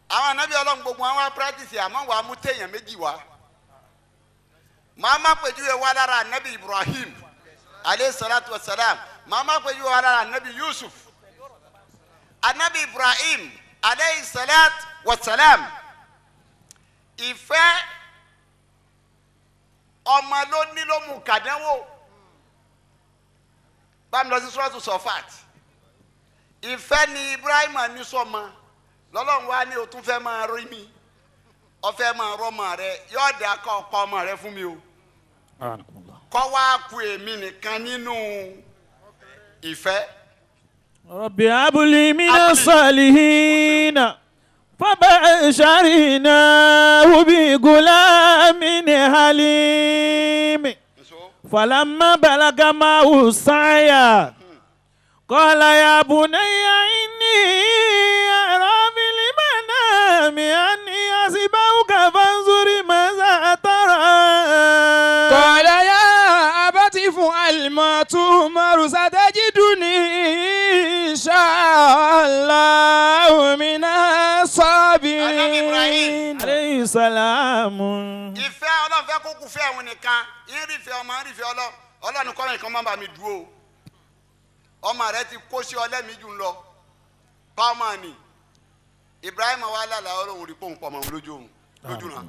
àwọn ànábì ọlọ́run gbogbo wọn wá pírátìsì àmọ́ wàá mú téèyàn méjì wá màá má pèjúwe wá lára ànábì Ibrahim aleyhi salatu wa salam màá má pèjúwe wá lára ànábì Yusuf ànábì Ibrahim aleyhi salatu wa salam ìfẹ́ Ọmọ ló ní ló mú kàdánwò. Bámi lọ sí Suratu Sọfat. Ìfẹ́ ni Ibrahim ní sọmọ. Lọ́lọ́run wá ní o tún fẹ́ máa rí mi. Ọfẹ́ máa rọ́mọ rẹ. Yóò dá kọ́ ọ̀pọ̀ ọmọ rẹ fún mi o. Kọ́ wá ku èmi nìkan nínú ìfẹ́. Rabbi habli mina salihina fabasharinahu bi gulamin halim. Falamma balaga ma'ahu sa'ya qala ya bunayya inni ara fil manami anni asbahuka fanzur madha tara. Qala ya abati if'al ma tu'maru satajiduni insha Allahu minas sabirin. Alayhi salam. Ìfẹ́ Ọlọ́run fẹ́ kó kú fẹ́ òun nìkan, ìrìfẹ́ ọmọ ìrìfẹ́ Ọlọ́run, Ọlọ́run kọ́ nìkan má bà mí dúró. Ọmọ rẹ ti kó sí ọlẹ́mìí jù ń lọ. Pàmò ni Ibrahim wà lálàá Ọlọ́run rí pòun pọ̀ mọ́ òun lójú òun lójú náà.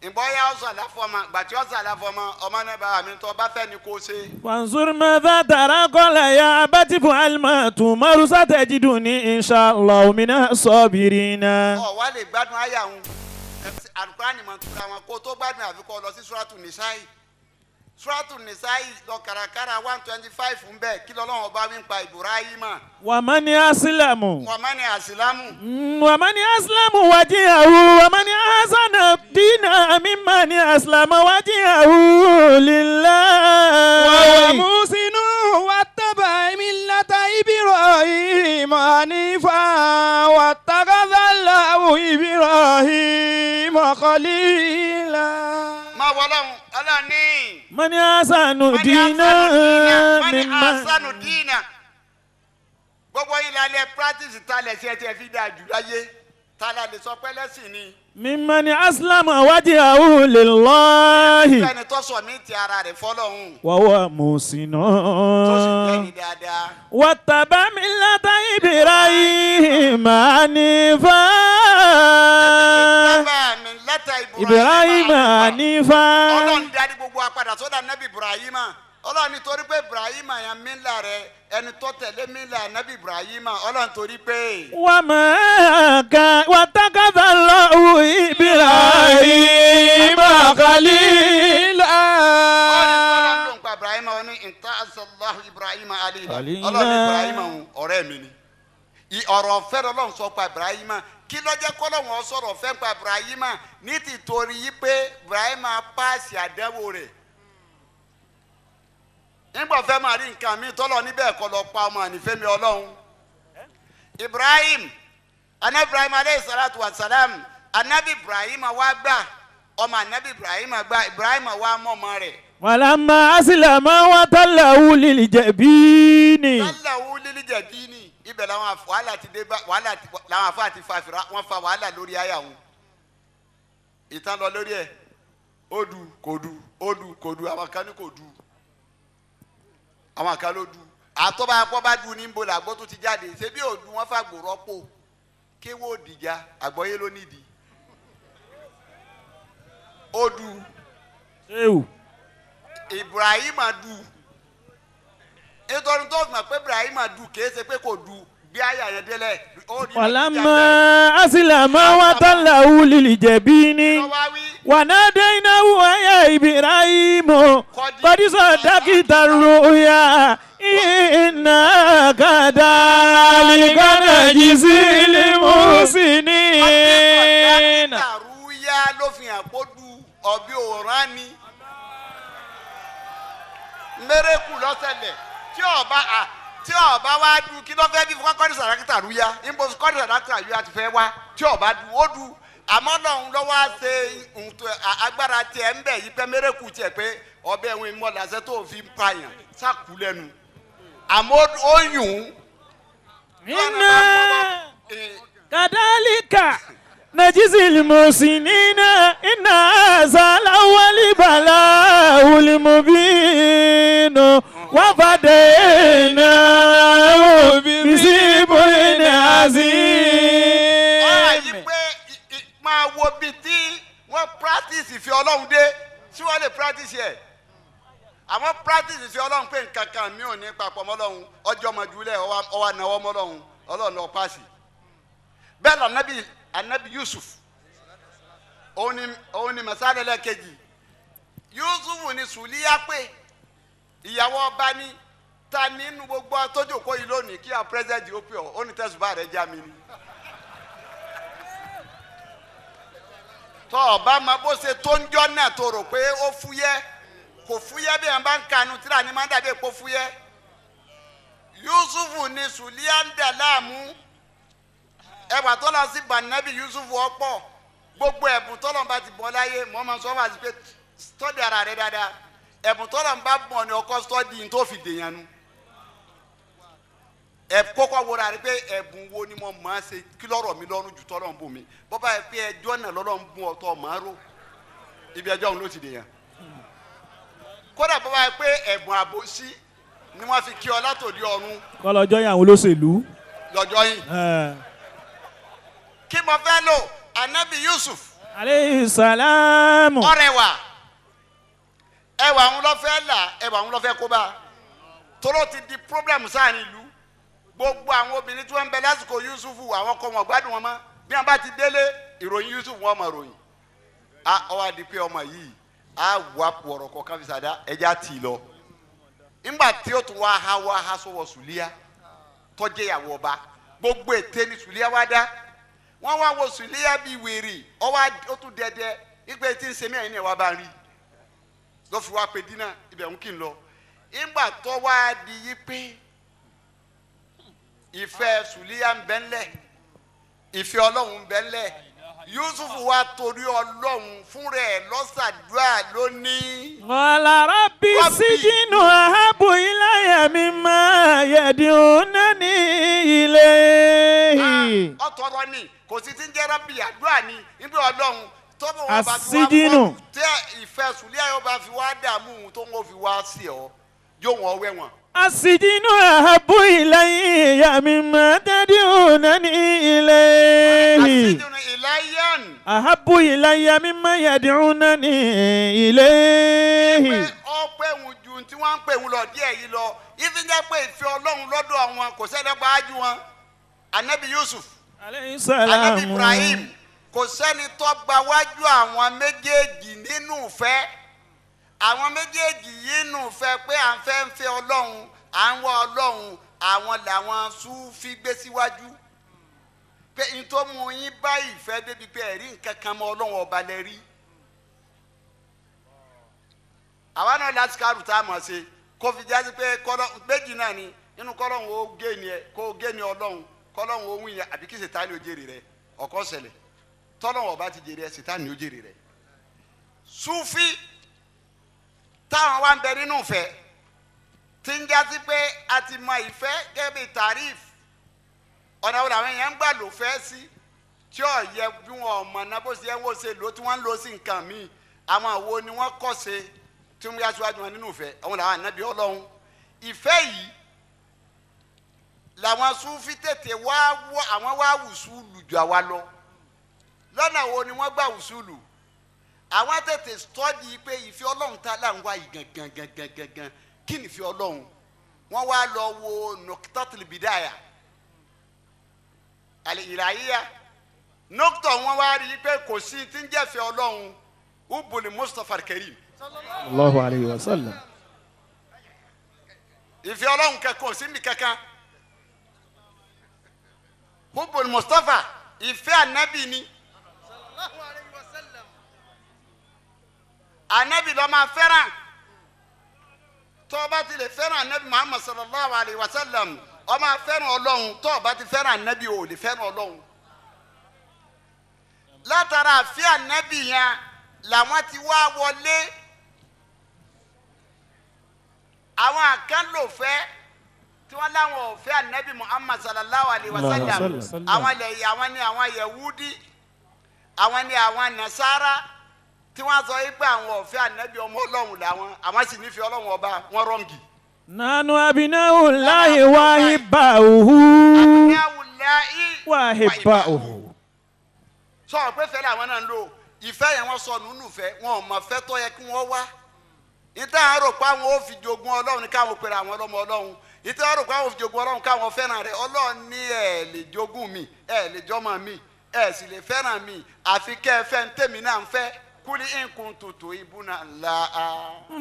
Ìbọ̀yà ọ̀sán àláfọ́mọ gbàtí ọ̀sán àláfọ́mọ ọmọ náà bá mi tọ́ bá fẹ́ ni kò ṣe. Fanzur madha tara qala ya abati if'al ma tu'maru satajiduni insha Allahu minas sabirina. Ọ̀ wá lè gbádùn àyà òun. Àlùkùránì máa ń tura wọn kó tó gbádùn àfikọ́ lọ sí Suratu Nisai. Suratu Nisai lọ kàràkàrà 125 ń bẹ̀ kí lọ́lọ́run ọba wí ń pa Ibrahima. Wa man aslamu. Wa man aslamu. Wa man aslamu wajhahu wa man ahsana dina mimman aslama wajhahu lillah. Wa huwa muhsinun wattaba'a millata Ibrahima hanifa wattakhadha Allahu Ibrahima khalila. Máa wọ Ọlọ́run Ọlọ́run ní. Man ahsanu dina mimman ahsanu dina. Gbogbo yìí lálẹ́ practice talẹ̀ sí ẹ tí ẹ fi dáa jù láyé tala lè sọ pé lẹ́sìn ni. Mimman aslama wajhahu lillahi. Ẹni tó sọ mí ti ara rẹ̀ fọlọ́hún. Wa huwa muhsinun. Tó sì jẹ́ ní dáadáa. Wattaba millata Ibrahima hanifa. Wattaba millata Ibrahima hanifa. Ọlọ́run darí gbogbo apàdà sọ́dà nábì Ibrahima. Ọlọ́run nítorí pé Ibrahima yẹn mílà rẹ ẹni tó tẹ̀lé mílà nábì Ibrahima Ọlọ́run torí pé. Wa ma ka wattakhadha Allahu Ibrahima khalila. Ọlọ́run ló ń pa Ibrahima ó ní intasallahu Ibrahima alila. Ọlọ́run Ibrahima ọ̀rẹ́ mi ni. Ọ̀rọ̀ ọ̀fẹ́ Ọlọ́run sọ pa Ibrahima kí ló jẹ́ kọ́lọ́run sọ̀rọ̀ ọ̀fẹ́ pa Ibrahima ní tìtorí yí pé Ibrahima páàsì àdánwò rẹ̀. Nígbà fẹ́ máa rí nǹkan mi tọ́lọ̀ níbẹ̀ kọ́ lọ pa ọmọ ànífẹ́mi Ọlọ́run. Ibrahim anabi Ibrahim aleyhi salatu wa salam anabi Ibrahim wa gbà ọmọ anabi Ibrahim gbà Ibrahim wa mọ́ ọmọ rẹ̀. Walamma aslama wa tallahu lil jabini. Tallahu lil jabini ibẹ̀ làwọn wàhálà ti dé bá wàhálà làwọn afọ àti fàfìrà wọ́n fa wàhálà lórí àyà wọn. Ìtàn lọ lórí ẹ̀ ó du kò du ó du kò du àwọn kan ní kò du àwọn kan ló du àtọ́ba akọ́ bá du ní nbọ làgbọ́ tó ti jáde ṣé bí òdu wọn fàgbò rọ́pò kéwò dìjà àgbọ́yé ló nídìí ó du Ibrahima du nítorí tó mọ̀ pé Ibrahima du kìí ṣe pé kò du bí àyà yẹn délẹ̀. Walamma aslama wa tallahu lil jabini. Wanadainahu ya Ibrahimu qad saddaqta ru'ya inna kadhalika najzil muhsinin. Rúyà ló fi hàn kó du ọ̀bí òrán ni. Mẹ́rẹ́kù lọ́sẹ̀lẹ̀ tí ọba tí ọba wá du kí ló fẹ́ bí kọ́ni sàdákìtà rúyà níbo kọ́ni sàdákìtà rúyà ti fẹ́ wá tí ọba du ó du àmọ́ lọ́hún lọ́wọ́ á ṣe agbára tiẹ̀ ń bẹ̀ yí pé mẹ́rẹ́kù tiẹ̀ pé ọbẹ̀ ẹ̀hún ìmọ̀lásẹ́ tó fi ń pààyàn sàkú lẹ́nu àmọ́ ó yùn ún. Inna kadhalika najzil muhsinina inna hadha lawal bala'ul mubin wa fadaynahu bisibin azim. Ọ̀rọ̀ yìí pé máa wo bíi tí wọ́n practice ìfẹ́ Ọlọ́run dé Tí wọ́n lè practice ẹ̀? Àwọn practice sí Ọlọ́run pé nǹkan kan mi ò ní papọ̀ mọ́ Ọlọ́run, ọjọ́ ọmọdúnlẹ̀ ọwọ́ anáwọ́ mọ́ Ọlọ́run, Ọlọ́run lọ paasi. Bẹ́ẹ̀ lọ anabi Yusuf, òun ni masalẹ̀ kejì. Yusuf ni Sùlíyà pé ìyàwó ọba ní ta nínú gbogbo tójókòó yìí lónìí kí a president ó pè ọ́, ó ní tẹ̀sùbá rẹ̀ já mi ni. Tọ́ ọba ma bó ṣe tó ń jọ́ náà tó rò pé ó fúyẹ́, kò fúyẹ́ bí ẹ̀ bá ń kanu tíra ni máa ń dàbí èpo fúyẹ́. Yusufu ni Sùlíyà ń dà láàmú. Ẹwà tó lọ sí bànábì Yusufu ọ̀pọ̀, gbogbo ẹ̀bùn tọ́lọ̀ bá ti bọ́ láyé mọ́ máa sọ wá sí pé tọ́jú ara rẹ dáadáa. Ẹ̀bùn tọ́lọ̀ bá bọ̀ ni ọkọ sọ́ọ́dì tó fi dèèyàn nu. Ẹ kọ́kọ́ wọra rẹ pé ẹ̀bùn wo ni mo máa ṣe kí lọ́rọ̀ mi lọ́rùn jù tọ́lọ̀ ń bù mí. Bọ́bá yẹ pé ẹjọ́ náà lọ́lọ́ ń bù ọ̀tọ̀ máa rò, ibi ẹjọ́ òun ló ti dèèyàn. Kódà bọ́bá yẹ pé ẹ̀bùn àbòsí ni wọ́n fi kí ọ látòdì ọ̀run. Kọ́ lọ́jọ́ yẹn àwọn olóṣèlú. Lọ́jọ́ yìí. Kí mo fẹ́ lò Anabi Yusuf. Aleyhi salamu. Ọrẹwà ẹwà ń lọ fẹ́ là, ẹwà ń lọ fẹ́ kó bá. Tóró ti di problem sáàrin ìlú. Gbogbo àwọn obìnrin tí wọ́n ń bẹ lásìkò Yusufu, àwọn ọkọ wọn gbádùn wọn mọ́. Bí wọ́n bá ti délé, ìròyìn Yusuf wọn máa ròyìn. A ọwọ́ adi pé ọmọ yìí a wà pọ̀rọ̀ kọ̀ọ̀kan fi sàdá ẹja tì í lọ. Nígbà tí ó tún wá ha wá ha sọ̀wọ́ Sùlíyà tọ́jú ìyàwó ọba, gbogbo ète ni Sùlíyà wá dá. Wọ́n wá wo Sùlíyà bíi wèrè, ọwọ́ ó tún dẹ́dẹ́ ìgbẹ́ tí ń ṣe mí ẹ̀yin ni ẹ̀ wá bá rí. Lọ́ fi wá pe dínà ibẹ̀ ń kí n lọ. Nígbà tó wá di yí pé ìfẹ́ Sùlíyà ń bẹ ńlẹ̀, ìfẹ́ Ọlọ́run ń bẹ ńlẹ̀, Yusufu wa torí Ọlọ́run fún rẹ̀ lọ́sàdúrà lónìí. Qala rabbi sijinu ahabbu ilayya mimma yad'unani ilayhi. Ọ̀tọ̀rọ̀ ni kò sí ti ń jẹ́ rọ́bì àdúrà ni níbi Ọlọ́run tọ́bọ̀ wọn bá fi wá fọ́ tẹ́ ìfẹ́ Sùlíyà yóò bá fi wá dààmú tó ń fi wá sí ọ yóò wọ́n wẹ̀ wọ́n. Asijinu ahabbu ilayya mimma tad'unani ilayhi. Asijinu ilayyan. Ahabbu ilayya mimma yad'unani ilayhi. Ọpẹ́ òun ju tí wọ́n ń pè òun lọ díẹ̀ yìí lọ. Ìfi jẹ́ pé ìfẹ́ Ọlọ́run lọ́dọ̀ àwọn kò sẹ́ni ọba ájú wọn. Anabi Yusuf, Alayhi salam. Anabi Ibrahim, kò sẹ́ni tó gba wájú àwọn méjèèjì nínú ìfẹ́. Àwọn méjèèjì yìí nù fẹ́ pé à ń fẹ́ ń fẹ́ Ọlọ́run, à ń wá Ọlọ́run, àwọn làwọn Súfí gbé síwájú. Pé n tó mú yín bá ìfẹ́ débi pé ẹ̀rí nǹkan kan mọ́ Ọlọ́run ọba lẹ rí. Àwa náà láti kárù tá a mọ̀ ṣe kó fi jásí pé kọ́lọ́ méjì náà ni nínú kọ́lọ́run ó gé ni ẹ kó gé ni Ọlọ́run, kọ́lọ́run ó wí yẹn àbí kí Sètánì ó jèrè rẹ ọ̀kọ́ ṣẹlẹ̀. Tọ́lọ́run ọba ti jèrè ẹ, Sètánì ó jèrè rẹ. Súfí táwọn wá ń bẹ nínú ìfẹ́ tí ń jásí pé a ti mọ ìfẹ́ gẹ́gẹ́ bí tàríf ọ̀nà wo làwọn èèyàn ń gbà lò fẹ́ sí tí ò yẹ bí wọn ò mọ̀ náà bó ṣe yẹ wọ́n ṣe lò tí wọ́n ń lò sí nǹkan míì. Àwọn àwo ni wọ́n kọ́ ṣe tí wọ́n yá síwájú wọn nínú ìfẹ́, àwọn làwọn ànábì Ọlọ́run. Ìfẹ́ yìí làwọn Súfí tètè wá wọ àwọn wá wùsùlù jù àwa lọ. Lọ́nà wo ni wọ́n gbà wùsùlù? Àwọn tètè sọ́ọ̀dì pé ìfẹ́ Ọlọ́run tá là ń wá yìí gangan gangan gangan kí ni ìfẹ́ Ọlọ́run? Wọ́n wá lọ wo noctatul bidaya àlè ìlàyíyá noctọ̀ wọ́n wá rí i pé kò sí tí ń jẹ́fẹ́ Ọlọ́run ubuli Mustapha Karim. Allahu alayhi wa sallam. Ìfẹ́ Ọlọ́run kankan sí mi kankan. Ubuli Mustapha ìfẹ́ ànábì ni. Anabi ló máa fẹ́ràn. Tó o bá ti lè fẹ́ràn anabi Muhammad sallallahu alayhi wa sallam, ó máa fẹ́ràn Ọlọ́run. Tó o bá ti fẹ́ràn anabi, o lè fẹ́ràn Ọlọ́run. Látara àfi anabi yẹn làwọn ti wá wọlé. Àwọn àkànlò fẹ́ tí wọ́n láwọn ò fẹ́ anabi Muhammad sallallahu alayhi wa sallam. Àwọn lè àwọn ni àwọn Yahudi, àwọn ni àwọn Nasara tí wọ́n sọ yìí pé àwọn ọ̀fẹ́ ànábì ọmọ Ọlọ́run làwọn, àwọn sì nífẹ̀ẹ́ Ọlọ́run ọba wọn rọ́ǹgì. Nanu abinawulahi wahibauhu. Abinawulahi wahibauhu. Sọ pé fẹ́lẹ́ àwọn náà ń lò Ìfẹ́ yẹn wọ́n sọnù nínú ìfẹ́ wọn ò mọ̀ fẹ́ tó yẹ kí wọ́n wá. Ìtàn àrò pa àwọn ò fi jogún Ọlọ́run ní káwọn pèrè àwọn ọlọ́mọ Ọlọ́run. Ìtàn àrò pa àwọn ò fi jogún Ọlọ́run káwọn fẹ́ràn rẹ̀. Ọlọ́run ní ẹ̀ lè jogún mi, ẹ̀ lè jọmọ mi, ẹ̀ sì lè fẹ́ràn mi, àfi kẹ́ ẹ fẹ́ ń tèmi náà ń fẹ́. Kúlí nkùn tutù ibùnà ńlá.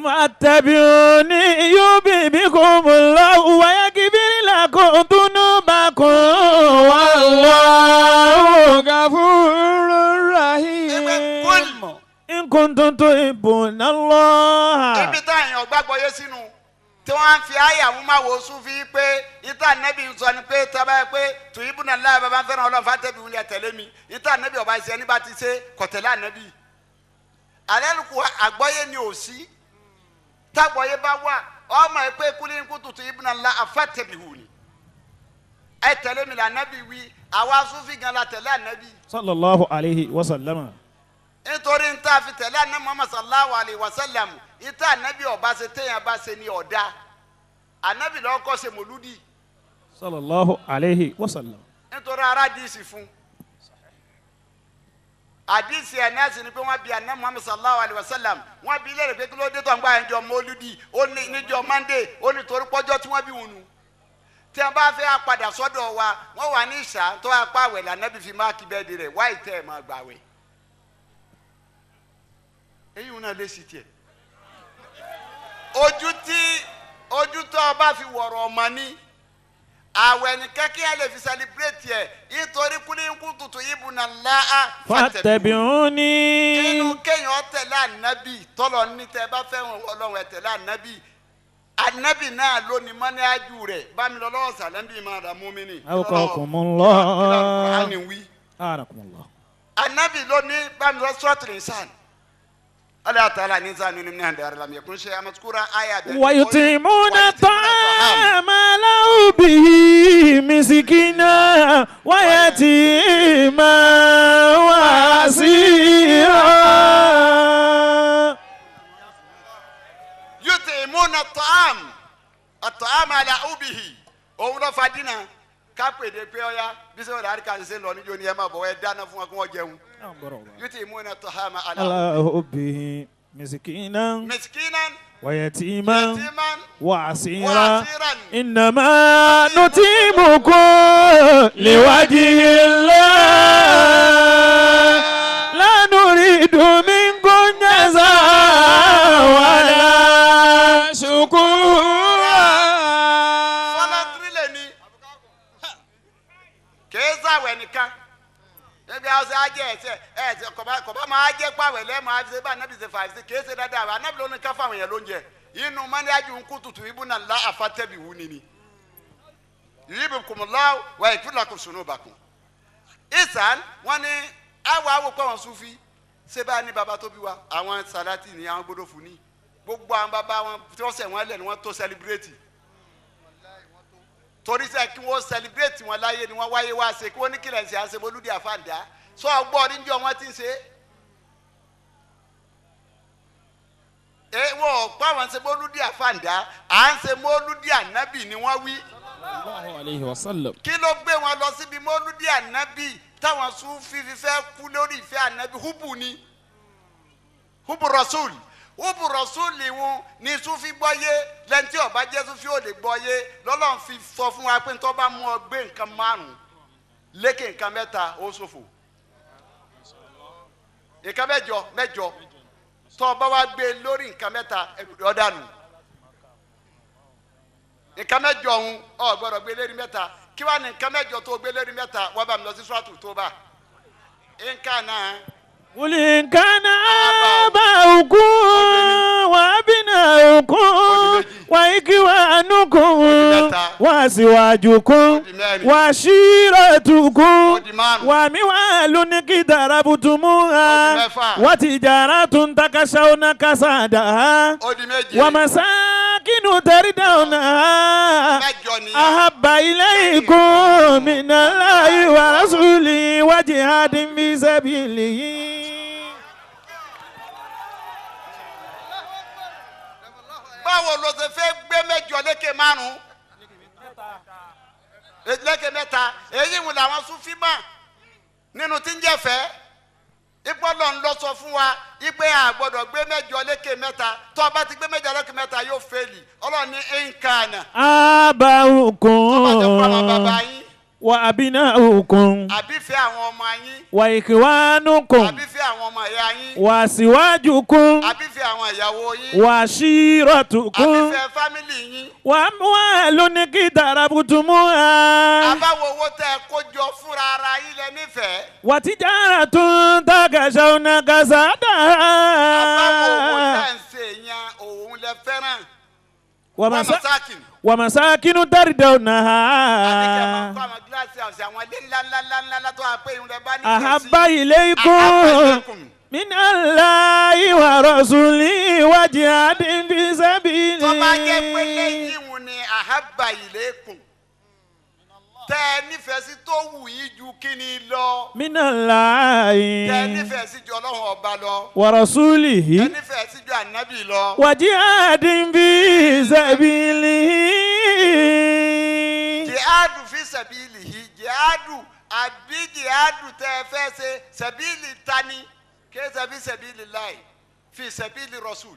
فاتبعوني يحببكم الله ويغفر لكم ذنوبكم والله غفور رحيم. Kúlì. إن كنتم تحبون الله. Ibi táyà gbàgbọ́ yé sínú tí wọ́n á fi àyà àwọn máa wò sún fi pé ìta nẹ́bí ń sọ ni pé tábà yẹ pé tùyìbùnà láàyè bàbá ń fẹ́ràn Ọlọ́run fàtẹ́bí wúlẹ̀ tẹ̀lé mi ìta nẹ́bí ọba ṣe ẹni bá ti ṣe kọ̀tẹ́lá nẹ́bí. Alẹ́ kù àgbọ́yé ni ò sí tágbọ́yé bá wà ọmọ ẹ pé kúlí ń kú tùyìbùnà lá àfàtẹ́bí wù ni ẹ tẹ̀lé mi là nẹ́bí wí àwa súnfì gan la tẹ̀lé ànẹ́bí صلى الله عليه وسلم. Nítorí ń tá a fi tẹ̀lé àná Muhammad sallallahu alayhi wa sallam ìta ànábì ọba ṣe téèyàn bá ṣe ní ọ̀dà ànábì lọ́kọ́ kọ́ ṣe mòlúdì. صلى الله عليه وسلم. Nítorí ara díìsì fún àdìsí ẹ̀ náà sì ni pé wọ́n bi àná Muhammad sallallahu alayhi wa sallam wọ́n bi léèrè pé kí ló dé tó ń gbà ẹ̀jọ̀ mòlúdì ó ní níjọ́ Monday ó ní torí pọ́jọ́ tí wọ́n bí wọn nù tí wọ́n bá fẹ́ padà sọ́dọ̀ wa wọ́n wà ní ìṣá tó apá àwẹ̀ lànàbì fi máàkì bẹ́ẹ̀ di rẹ̀ wáyé tẹ́ ẹ̀ máa gbàwẹ̀ èyí wọn náà lè sì tiẹ̀ ojú tí ojú tó o bá fi wọ̀rọ̀ ọmọ ní àwẹ̀ nìkan kí ẹ lè fi celebrate ẹ̀ nítorí kúlíńkù tuntun ibùnà láà فاتبعوني. Inú kéèyàn tẹ̀lé ànábì tọ́lọ̀ ní tẹ́ bá fẹ́ràn Ọlọ́run ẹ̀ tẹ̀lé ànábì ànábì náà ló ní mọ́níájú rẹ̀ bámi lọ lọ́wọ́ sàlẹ́ńbì máa rà mú mi nì. أوقاكم الله. Kí ni wí? أعانكم الله. Ànábì ló ní bámi lọ suratul insan ala taala ní sanu ní minna dara lam yakun shay'an mazkura aya bẹ́ẹ̀. ويطعمون الطعام على حبه مسكينا ويتيما وأسيرا. Yut'imuna at-ta'am at-ta'am ala hubbihi òun ló fa dínà kápẹ́dé pé ọ̀ya bí sẹ́wọ̀n dàrí kan ṣe lọ níjó ni ẹ máa bọ̀ ẹ dáná fún wa kí wọ́n jẹun. Yut'imuna at-ta'ama ala على حبه مسكينا miskinan ويتيما yatiman وأسيرا. وأسيرا. إنما نطعمكم لوجه الله لا نريد منكم جزاء ولا شكورا. Voluntary lè ní kìí sàwẹ̀ nìkan ebi àwọn sẹ ajẹ ẹsẹ ẹsẹ kọba máa jẹ pàwẹ̀ lẹ́ẹ̀mọ́ àfi bá anabi ṣe fàá ṣe kìí ṣe dáadáa àwọn anabi lónìí ká fáwọn yẹn lóúnjẹ inú mọ́níyájú ń kú tutù ibú náà lá àfàtẹ́bì wú nini yìí kùmùlá wà ìpínlẹ̀ kò sùnú bàkùn ìsàn wọn ni àwọn awokọ wọn sufi ṣé bá ní baba tó bí wa àwọn salati ni àwọn gbọdọ̀ fún ni gbogbo àwọn baba wọn tí wọ́n sẹ̀ wọ́n lẹ̀ ni wọ́n tó celebrate torí sẹ kí wọ́n celebrate wọn láyé ni wọ́n wáyé wá ṣe kí wọ́n ní kílẹ̀ ṣe àṣemolúdi àfàǹdá sọ ọgbọ́n níjọ́ wọn ti ń ṣe é wọn ò pa àwọn ṣe mólúdi àfàǹdá à ń ṣe mólúdi ànábì ni wọ́n wí. الله عليه وسلم. Kí ló gbé wọn lọ síbi mólúdi ànábì táwọn Súfí fífẹ́ kú lórí ìfẹ́ ànábì? Húbù ni húbù rasul húbù rasul wọn ni Súfí gbọ́yé lẹ́ni tí ó bá jẹ́ Súfí ò lè gbọ́yé lọ́lọ́run fi sọ fún wa pé tó bá mú ọ gbé nǹkan márùn-ún lékè nǹkan mẹ́ta ó ṣòfò nǹkan mẹ́jọ mẹ́jọ tó bá wá gbé lórí nǹkan mẹ́ta ọ̀dànù nǹkan mẹ́jọ ọ̀hún ò gbọ́dọ̀ gbé lérí mẹ́ta kí wàá ní nǹkan mẹ́jọ tó gbé lérí mẹ́ta wọ́n bá mi lọ sí suratu Toba nǹkan náà. قل إن كان آباؤكم وأبناؤكم وإخوانكم وأزواجكم وعشيرتكم وأموال اقترفتموها وتجارة تخشون كسادها ومساكن ترضونها أحب إليكم من الله ورسوله وجهاد في سبيله. Báwo ló ṣe fẹ́ gbé mẹ́jọ lékè márùn-ún lékè mẹ́ta èyí wò làwọn Súfí mà nínú tí ń jẹ́fẹ́ Ipò Ọlọ́run lọ sọ fún wa ipe a gbọ́dọ̀ gbé mẹ́jọ lékè mẹ́ta tó o bá ti gbé mẹ́jọ lékè mẹ́ta yóò fẹ́ẹ̀lì Ọlọ́run ní nkànnà. Aba'ukum Tó bá jẹ́ pé àwọn bàbá yín. wa abina'ukum Àbífẹ́ àwọn ọmọ yín. wa ikhwanukum Àbífẹ́ àwọn ọmọ ìyá yín. wa asiwajukum Àbífẹ́ àwọn ìyàwó yín. wa ashiratukum Àbífẹ́ fámìlì yín. wa amwalun iqtarabtumuha Àbáwo owó tẹ́ ẹ kó jọ fúnra ara yín lẹ nífẹ̀ẹ́. wa tijaratun takshawna kasadaha Àbáwo owó tẹ́ ń ṣe yẹn òun lẹ fẹ́ràn. wa Wọ́n masakin. wa masakinu tardawnaha Àbíkẹ́ máa ń kọ́ àwọn gíláàsì àti àwọn ilé ńlá ńlá ńlá ńlá ńlá tó wà pé ìhun lẹ bá nífẹ̀ẹ́ sí. ahabba Ahabba ilaykum ilaykum. min Allahi wa rasulihi wa jihadin fi sabilihi. Tó bá jẹ́ pé lẹ́yìn ìhun ni ahabba ilaykum. Tẹ́ ẹ nífẹ̀ẹ́ sí tó wù yín ju kíni lọ. Min Allahi Tẹ́ ẹ nífẹ̀ẹ́ sí ju Ọlọ́run ọba lọ. wa rasulihi Tẹ́ ẹ nífẹ̀ẹ́ sí ju ànábì lọ. wa jihadin fi sabilihi. Jihadu fi sabilihi jihadu àbí jihadu tẹ́ ẹ fẹ́ ṣe sabili tani kí ẹ fi sabili láì fi sabili rasul.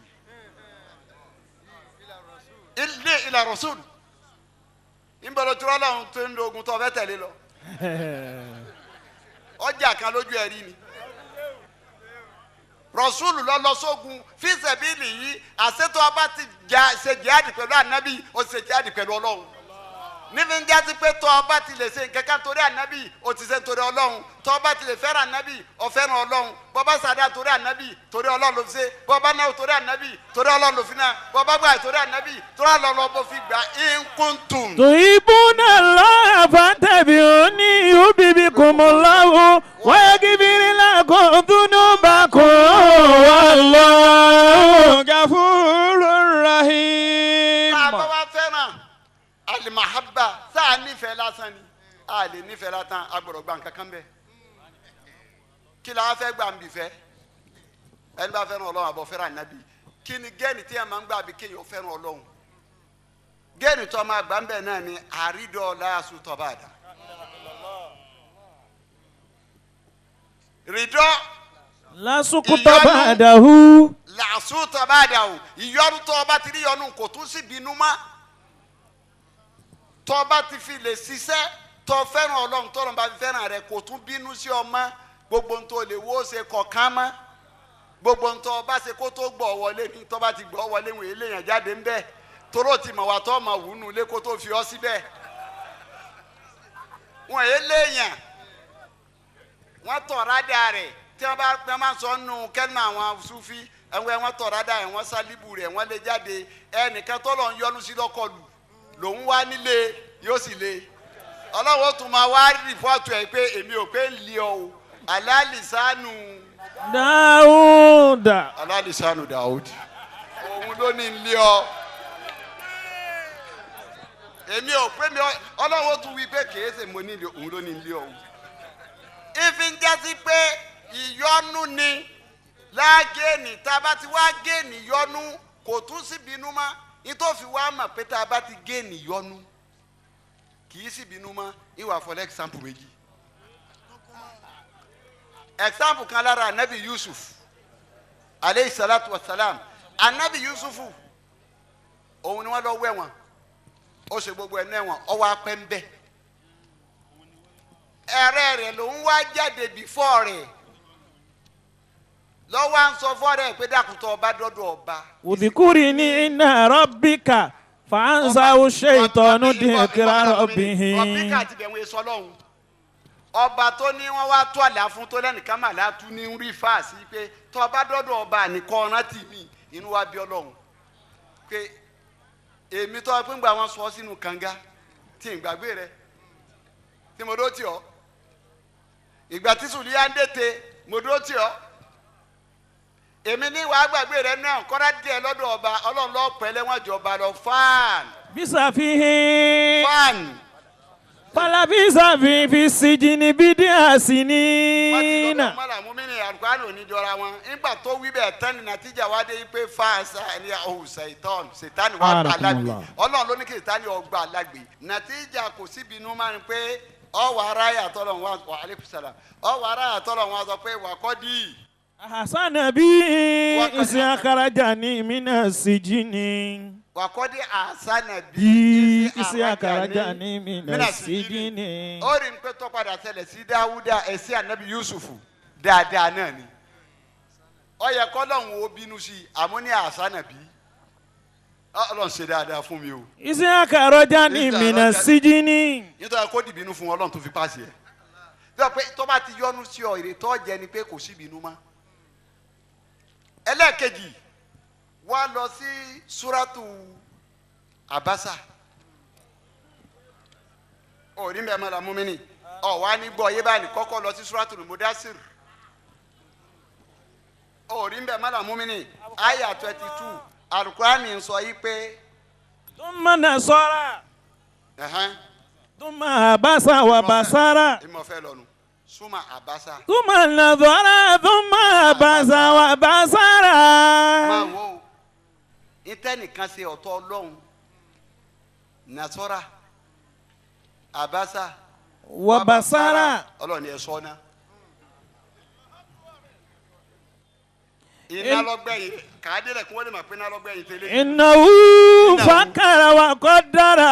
Ilé ila rasul. Nbọ̀dọ̀ tí wọ́n lọ́hùn tó ń lo ogun tó fẹ́ tẹ̀lé lọ. Ọjà kan lójú ẹ̀ rí ni. Rọ̀súlù lọ lọ sógun fi sẹ̀bílì yìí àṣetọ́ ọba ti ṣe jihadi pẹ̀lú ànábì ó ṣe jihadi pẹ̀lú Ọlọ́run. Níbi ń jásí pé tọ́ ọba ti lè ṣe nǹkan kan torí ànábì ó ti ṣe torí Ọlọ́run. Tọ́ ọba ti lè fẹ́ràn ànábì ó fẹ́ràn Ọlọ́run. Bọ́bá sàdá torí ànábì torí Ọlọ́run ló fi ṣe. Bọ́bá náà torí ànábì torí Ọlọ́run ló fi náà. Bọ́bá gbà torí ànábì torí Ọlọ́run ló fi gbà inkuntum. Tuhibuna Allaha fattabi'uni yuhbibkumullahu wa yaghfir lakum dhunubakum wallahu Ghafurur Rahim. Tá a bá wá fẹ́ràn alimahaba sáà nífẹ̀ẹ́ lásán ni a lè nífẹ̀ẹ́ lásán a gbọ́dọ̀ gba nǹkan kan bẹ́ẹ̀. Kí la fẹ́ gbà ń bì fẹ́? Ẹni bá fẹ́ràn Ọlọ́run àbọ̀ fẹ́ràn ànábì. Kí ni gẹ́ẹ̀nì tí ẹ máa ń gbà bí kéèyàn fẹ́ràn Ọlọ́run? Gẹ́ẹ̀nì tó máa gbà ń bẹ̀ náà ni àrídọ̀ láàṣù tọ́ba àdá. Rìdọ́ lasukuta ba'dahu. làásù tọ́ba àdá o ìyọnu tó ọba ti rí yọnu kò tún sí bínú mọ́. Tó bá ti fi lè ṣiṣẹ́ tó fẹ́ràn Ọlọ́run tọ́lọ́run bá fi fẹ́ràn rẹ kò tún bínú sí ọmọ gbogbo ń tó lè wó ṣe kọ̀ọ̀kan mọ́ gbogbo ń tó bá ṣe kó tó gbọ́ wọlé ní tó bá ti gbọ́ wọlé wọ́n eléyàn jáde ń bẹ́ẹ̀ toró ti mọ̀ wá tó mọ̀ wù nù lé kó tó fi ọ́ síbẹ̀ wọ́n eléyàn wọ́n tọ̀ rádà rẹ̀ tí wọ́n bá wọ́n máa sọ nù kẹ́nu àwọn Sufi ẹ̀wọ̀n wọ́n tọ̀ rádà rẹ̀ wọ́n sálíbù rẹ̀ wọ́n lé jáde ẹnìkan tọ́lọ̀ ń yọnu sí lọ́kọlù lòun wá nílé yóò sì lé Ọlọ́run ó tún máa wá rìpọ́ọ̀tù ẹ̀ pé èmi ò pé ń lé ọ o alálìsánù Dáúdà. Alálìsánù Dáúdì òun ló ní ń lé ọ èmi ò pé mi Ọlọ́run ó tún wí pé kìí ṣe mo nílé òun ló ní ń lé ọ o. Ìfi ń jásí pé ìyọnu ni lágéènì tá a bá ti wá géènì yọnu kò tún síbinú mọ́ nítòfi wá mọ̀ pé tá a bá ti géènì yọnu kì í sì bínú mọ́ ìwà fọlẹ́ example méjì. Example kan lára anabi Yusuf aleyhi salatu wa salam. Anabi Yusuf òun ni wọ́n lọ wẹ̀wọ̀n ó ṣe gbogbo ẹ̀ nẹ́wọ̀n ọwọ́ apẹ́ ń bẹ̀. Ẹ̀rẹ́ rẹ̀ lòun wá jáde before rẹ̀ lọ́wọ́ à ń sọ fọ́ọ̀rẹ́ pé dákútọ̀ ọba dọ́dọ̀ ọba. Udhkurni inna rabbika fa'ansahu shaytanu dhikra rabbihi. Rọ̀bíkà àti bẹ̀rù èso ọlọ́run. Ọba tó ní wọ́n wá tó àlá fún tó lẹ́nìkan mà látú ní rí fáàsì pé tó ọba dọ́dọ̀ ọba nìkan rántí mi inú wa bí ọlọ́run. Pé èmi tó pé ń gba wọn sọ sínú kànga tí ń gbàgbé rẹ tí mo dó tì ọ́. Ìgbà tí Sùlíyà ń dètè mo dó tì ọ́. Èmi ní wàá gbàgbé rẹ náà kọ́ra díẹ̀ lọ́dọ̀ ọba ọlọ́run lọ́ọ́ pẹ́lẹ́ wọ́n jọba lọ fáàn. Bisafihi. Fáàn. Falabisa fi sijini bidia sinina. Mọ́lá mú mi ní àlùkò òní jọra wọn. Nígbà tó wí bẹ́ẹ̀ tán ni nàtíjà wá dé pé fáàsà ẹni ọ̀hún ṣètọ́n ṣètánì wà gbà lágbè. Ọlọ́run ló ní kí ṣètánì ọgbà lágbè. Nàtíjà kò síbi inú máa ń pé Ọwọ́ aráyà tọ́lọ̀ wọn wà aleykum salam. Ọwọ́ aráyà tọ́lọ̀ wọn sọ pé wà kọ́ di. Hasana bí isi akarajani mina sijini. Wà kọ́ di asana bí isi akarajani mina sijini. Ó rí n pé tó padà ṣẹlẹ̀ sí Dáwúdà ẹ̀sìn ànábì Yusufu dáadáa náà ni. Ó yẹ kọ́lọ́hún ó bínú sí i àmọ́ ní asana bí. Ọlọ́run ṣe dáadáa fún mi o. Isi akarajani mina sijini. Nítorí kó dìbínú fún Ọlọ́run tó fi pàṣẹ. Tó bá ti yọnu sí ọ ìrètọ́ jẹ ni pé kò sí ìbínú mọ́. Ẹlẹ́ẹ̀kejì wá lọ sí suratu Abasa orí mi ẹ̀mọ́ra mú mi ní ọ̀ wá ní gbọ́ yé báyìí kọ́kọ́ lọ sí suratu Mudasir orí mi ẹ̀mọ́ra mú mi ní àyà 22 alukurani sọ yí pé. Thumma nasara thumma abasa wa basara. Ìmọ̀ fẹ́ lọ́nu. Suma abasa. Thumma nadhara thumma abasa wa basara. Máa wo ìtẹ́nìkan ṣe ọ̀tọ̀ Ọlọ́run nasara abasa wa basara. Ọlọ́run ni ẹ sọ ná. Iná lọ́gbẹ̀yìn kàádé rẹ̀ kí wọ́n lè mọ̀ pé iná lọ́gbẹ̀yìn tẹ́lẹ̀. Innahu fakara wa qaddara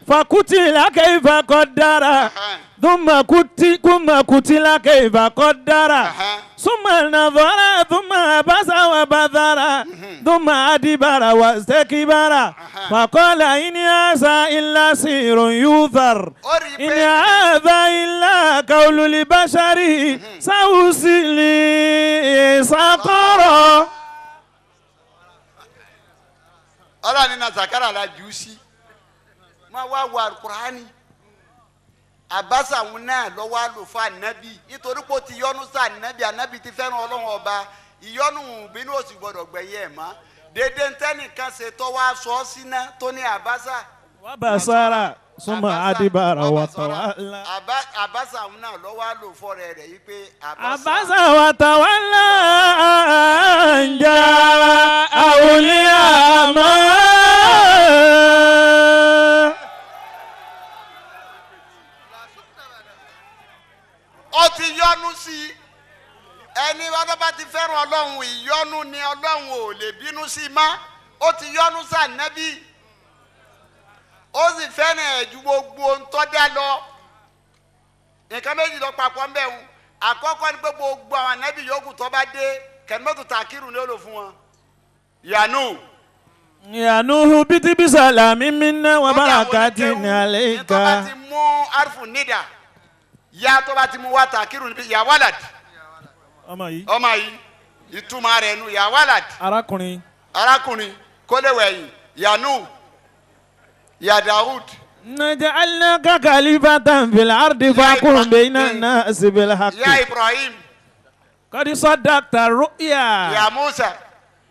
fakutila kayfa qaddara thumma kutila kayfa qaddara thumma nadhara thumma abasa wa badara thumma adibara wastakbara faqala in hadha illa sihrun yuthar in hadha illa qawlul bashari sa'usli saqara. Ọlọ́run ní na zakara la jù ú sí máa wá wo alukurani abasa òun náà lọ́wọ́ àlùfáà ànábì nítorí pé ó ti yọ́nú sí ànábì ànábì ti fẹ́ràn Ọlọ́run ọba ìyọ́nú bínú òsì gbọ́dọ̀ gbẹ̀yẹ ẹ̀ mọ́ dédé ntẹ́nìkan ṣe tọ́ wá sọ ọ́ síná tó ní abasa. wa basara suma adibara wa tawalla. Abasa òun náà lọ́wọ́ àlùfọ́ rẹ̀ rẹ̀ yí pé abasa wa tawalla anja awliya ma. Ó ti yọ́nú sí i ẹni wọn bá ti fẹ́ràn Ọlọ́run ìyọ́nú ni Ọlọ́run ò lè bínú sí i má ó ti yọ́nú sí ànábì ó sì fẹ́ràn ẹ̀ ju gbogbo ohun tó dá lọ nǹkan méjì lọ papọ̀ ń bẹ̀ wù àkọ́kọ́ ni pé gbogbo àwọn ànábì yòókù tó bá dé kẹ̀mẹ́tò tàkìrù ni ó lò fún wọn. Yanu. Yanuhu biti bisalami minna wa barakatin alayka. Tó bá ti mú arfu nida ya tó bá ti mú wa tàkìrù níbi ya walad. Ọmọ yìí. Ọmọ yìí ìtumọ̀ rẹ̀ nu ya walad. Arákùnrin. Arákùnrin kólé wẹ̀yìn yanu ya Dawud. Naj'alnaka khalifatan fil ardi fahkum bayna an-nasi bil haqqi. Ya Ibrahim. Qad saddaqta ru'ya. Ya Musa.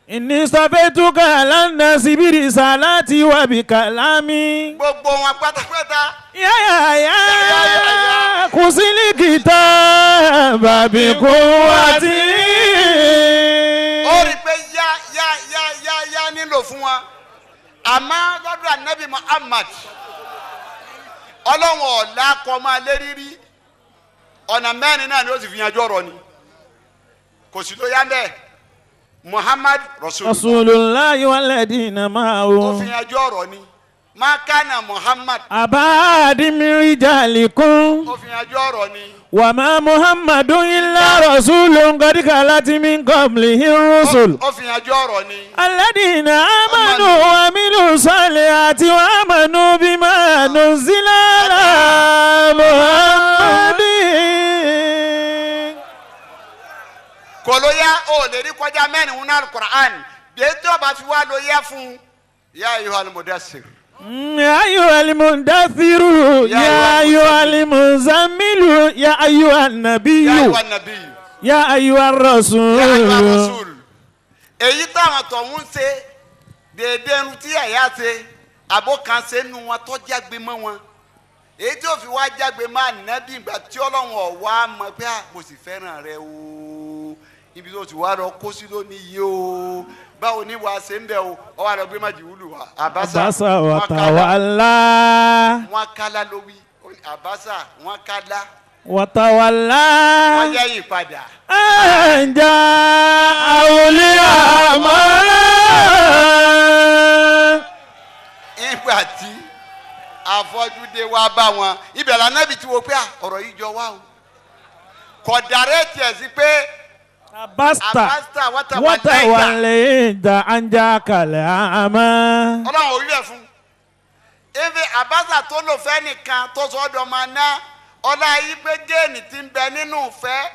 Inni safaytuka ala an-nasi bi risalati wa bi kalami. Gbogbo wọn pátápátá. Ya ya ya kusili kitaba bi quwwati. Ó rí i pé ya ya ya ya ya nílò fún wa àmọ́ lọ́dọ̀ anabi Muhammad Ọlọ́run ọ̀la kọ́ máa lé rírí ọ̀nà mẹ́rin náà ni ó sì fi yanjú ọ̀rọ̀ ni kò sí ló yá bẹ́ẹ̀ Muhammad Rasulullahi walladina ma'ahu. Ó fi yanjú ọ̀rọ̀ ni makana Muhammad. Abadi min rijalikum. Ó fi yanjú ọ̀rọ̀ ni. Wa ma Muhammadun illa rasulun qad khalat min qablihi rusul. Ó fi yanjú ọ̀rọ̀ ni. Alladina amanu wa amilu salihati wa amanu bima nuzila ala Muhammadin. Kò ló yá o lè rí kọjá mẹ́rin nínú Al-Qur'an bí tí o bá fi wá ló yẹ fún ya ayyuhal mudassir. Ya ayyuhal mudassiru ya ayyuhal muzammilu ya ayyuhan nabiyyu ya ayyuhan nabiyyu ya ayyuhar rasul. Ya ayyuhar rasul. Èyí táwọn tọ̀hún ṣe déédéé ẹnu tí àyà ṣe àbó kan ṣe nu wọn tó jágbe mọ́ wọn èyí tí ó fi wá jágbe mọ́ ànábì ìgbà tí Ọlọ́run ọ̀wá mọ̀ pé mo sì fẹ́ràn rẹ o ibi tó ti wá lọ kó sí lónìí yìí o báwo ni wàá ṣe ń bẹ o ọ wà lọ gbé má jìwúlù wa. Abasa wa tawalla. Wọn kala ló wí Àbáṣà wọn ká dá. Wàtàwàlá. Wọ́n yẹ ìpadà. Ẹ̀ǹjà àwòlé àmọ́. Ìgbà tí àfọ́júdé wá bá wọn, ibẹ̀ lànàbì tí wo pé ọ̀rọ̀ yìí jọ wá o. Kò dàrẹ́tì ẹ̀ sí pé. Abasta wàtàwàlẹ̀ ànjà kàlẹ̀ àmọ́. Ọlọ́run ò rí bẹ́ẹ̀ fún. Efe Abasa tó lò fẹ́ nìkan tó sọ ọ́ dọ̀ máa ná. Ọlá yìí pé géènì ti ń bẹ nínú ìfẹ́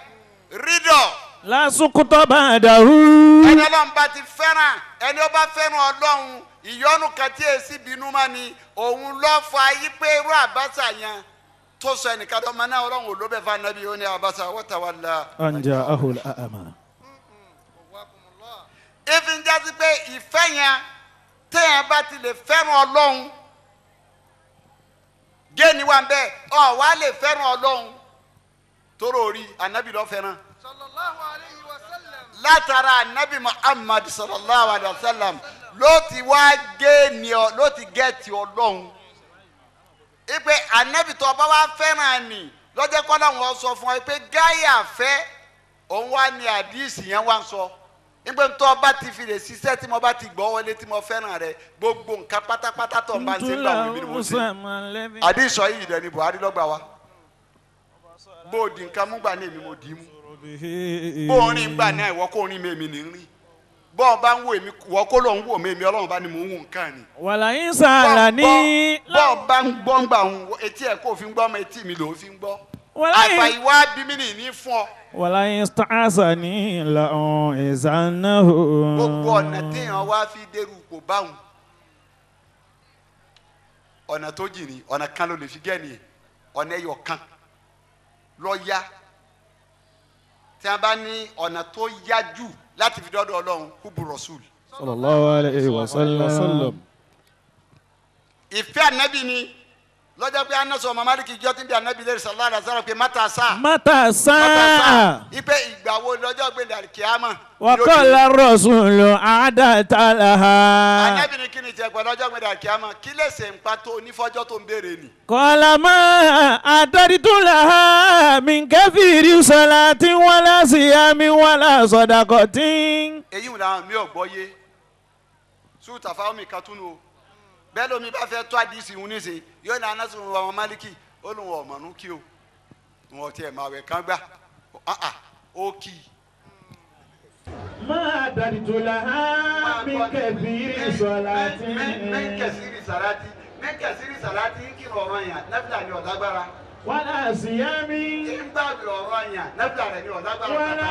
rídọ̀. Lásùkútọ̀ bá dàrú. Ẹni Ọlọ́run bá ti fẹ́ràn, ẹni ó bá fẹ́ràn Ọlọ́run, ìyọ́nú kan tí èsì bínú má ni òun lọ́ fa yí pé irú Àbáṣà yẹn tó sọ ẹnìkan tó máa ná Ọlọ́run ò ló bẹ́ẹ̀ fa nàbí ó ní Àbáṣà wọ́tàwálà. Ọ̀njà ahùl àmà. Efi ń jásí pé ìfẹ́ yẹn téèyàn bá ti lè fẹ́ràn Ọlọ́run, géènì wà bẹ́ẹ̀ ọ wá lè fẹ́ràn Ọlọ́run tóró orí anabi ló fẹ́ràn. Látara anabi Muhammad sallallahu alayhi wa sallam ló ti wá géènì ọ ló ti gẹ́ẹ̀tì Ọlọ́run. Ipe anabi tó bá wá fẹ́ràn ni lọ́jọ́ kọ́lá wọn sọ fún ọ pé gáyà fẹ́ òun wá ní àdíìsì yẹn wá ń sọ. Nígbà tó bá ti fi lè ṣiṣẹ́ tí mo bá ti gbọ́ wọlé tí mo fẹ́ràn rẹ gbogbo nǹkan pátápátá tó ń bá ń ṣe gbà wọ́n mi ni mo ṣe. Àdìsọ yìí dẹ̀ ni Buhari lọ́gbà wa. Bó o di nǹkan mú gbà ní èmi mo dì í mú. Bó o rìn gbà náà ìwọ kó rìn mi èmi ní rìn. Bó o bá ń wò èmi ìwọ kó ló ń wò mí èmi Ọlọ́run bá ní mò ń wò nǹkan ni. Wàlàyé sàlà ní. Bó o bá ń gbọ́ ń gbà ń etí ẹ̀ kó o fi ń gbọ́ ọmọ etí mi ló fi ń gbọ́. Àgbà ìwà bí mi nì ní fún ọ. Wàláyé sàásà ní làwọn ìsànáhù. Gbogbo ọ̀nà téèyàn wá fi dérú kò báwọn. Ọ̀nà tó jìn ní ọ̀nà kan ló lè fi gẹ́ nìyẹn. Ọ̀nà ẹyọ kan lọ yá. Tí a bá ní ọ̀nà tó yá jù láti fi dọ́dọ̀ Ọlọ́run hubu Rasul. Sallallahu alayhi wa sallam. Ìfẹ́ ànábì ni. Lọ́jọ́ pé anásọ̀ ọmọ Málíkì jọ́ tí ń bí anabi lẹ́rìí sallallahu alaihi wasallam pé mata sa. Mata sa. Ipe ìgbà wo lọ́jọ́ gbẹ̀dẹ̀ kíámà. Wa qala rasulu a'dadta laha. Anabi ni kí ni tiẹ̀ pẹ̀lú ọjọ́ gbẹ̀dẹ̀ kíámà kí lè ṣe ń pa tó onífọ́jọ́ tó ń béèrè ni. Qala ma a'dadtu laha min kathiri salatin wala siyamin wala sadaqatin. Èyí ń làwọn mi ò gbọ́ yé sùtà fáwọn mi kan tún nù o. Bẹ́ẹ̀ lómi bá fẹ́ tó àdìsí ìhun nísìnyí yóò ní anásùn ọmọ Málíkì ó lóun ọ̀mọ̀nù kí o wọn tiẹ̀ máa wẹ̀ kán gbà ó kì í. Máa dàdìtò là á mi kẹ̀sìrì sọ̀láàtì. Mi kẹ̀sìrì sàlátì mi kẹ̀sìrì sàlátì ń kírun ọ̀rọ̀ yẹn náfìlà ni ọ̀lágbára. Wàlá síyámi. Ń gbàgbé ọ̀rọ̀ yẹn náfìlà rẹ̀ ni ọ̀lágbára. Wàlá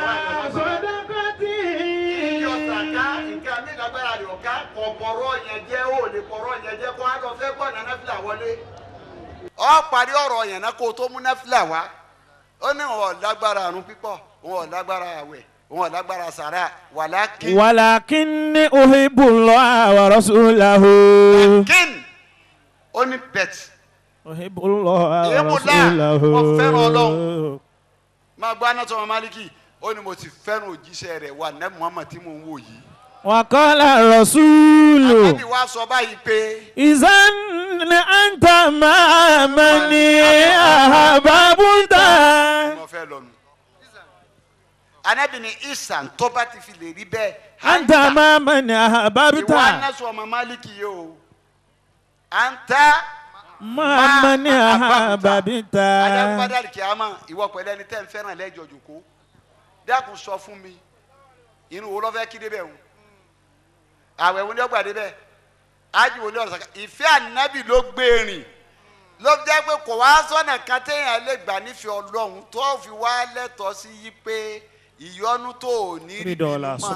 sọ̀dákọ́tì. Iyọ̀ sàká nǹkan mi lágbára rẹ̀ ọ̀ká kọ̀bọ̀rọ̀ yẹn jẹ́ ó lè kọ̀rọ̀ yẹn jẹ́ kó á lọ fẹ́ gbọ́ náfìlà wọlé. Ó parí ọ̀rọ̀ yẹn náà kó o tó mú náfìlà wá. Ó ní òun ò lágbára àrùn pípọ̀, òun ò lágbára àwẹ̀, òun ò lágbára sàrà, wàlákìn. Wàlákìnní uhibbullaha wa rasulahu. Wàlákìn ó ní bẹ̀t. Uhibbullaha wa rasulahu. Mo fẹ́ràn Ọlọ́run. Máa gbọ́ anátọ́ ọmọ Málíkì, ó ní mo ti fẹ́ràn òjíṣẹ́ rẹ̀ wà ní Muhammad tí mò ń wò yìí. Wa qala rasulu. Ànábì wa sọ báyìí pé. Izan anta ma'a man ahbabta. Mo fẹ́ lọ nù. Ànábì ní Isan tó bá ti fi lè rí bẹ́ẹ̀. Anta ma'a man ahbabta. Ìwọ anásọ́ ọmọ Málíkì yìí o. Anta ma'a man ahbabta. Ajagunpadà kìámà ìwọ pẹ̀lú ẹni tẹ́ ń fẹ́ràn lẹ́jọ́ jòkó. Dákun sọ fún mi, inú wo ló fẹ́ kí débẹ̀ o? Àwẹ̀ wo ni ó gbà débẹ̀? Ájì wo ni ó sàkà? Ìfẹ́ ànábì ló gbé rìn. Ló jẹ́ pé kò wá sọ́nà kan téèyàn lè gbà nífẹ̀ẹ́ Ọlọ́run tó fi wá lẹ́tọ̀ọ́ sí yí pé ìyọ́nú tó ò ní rí bínú mọ́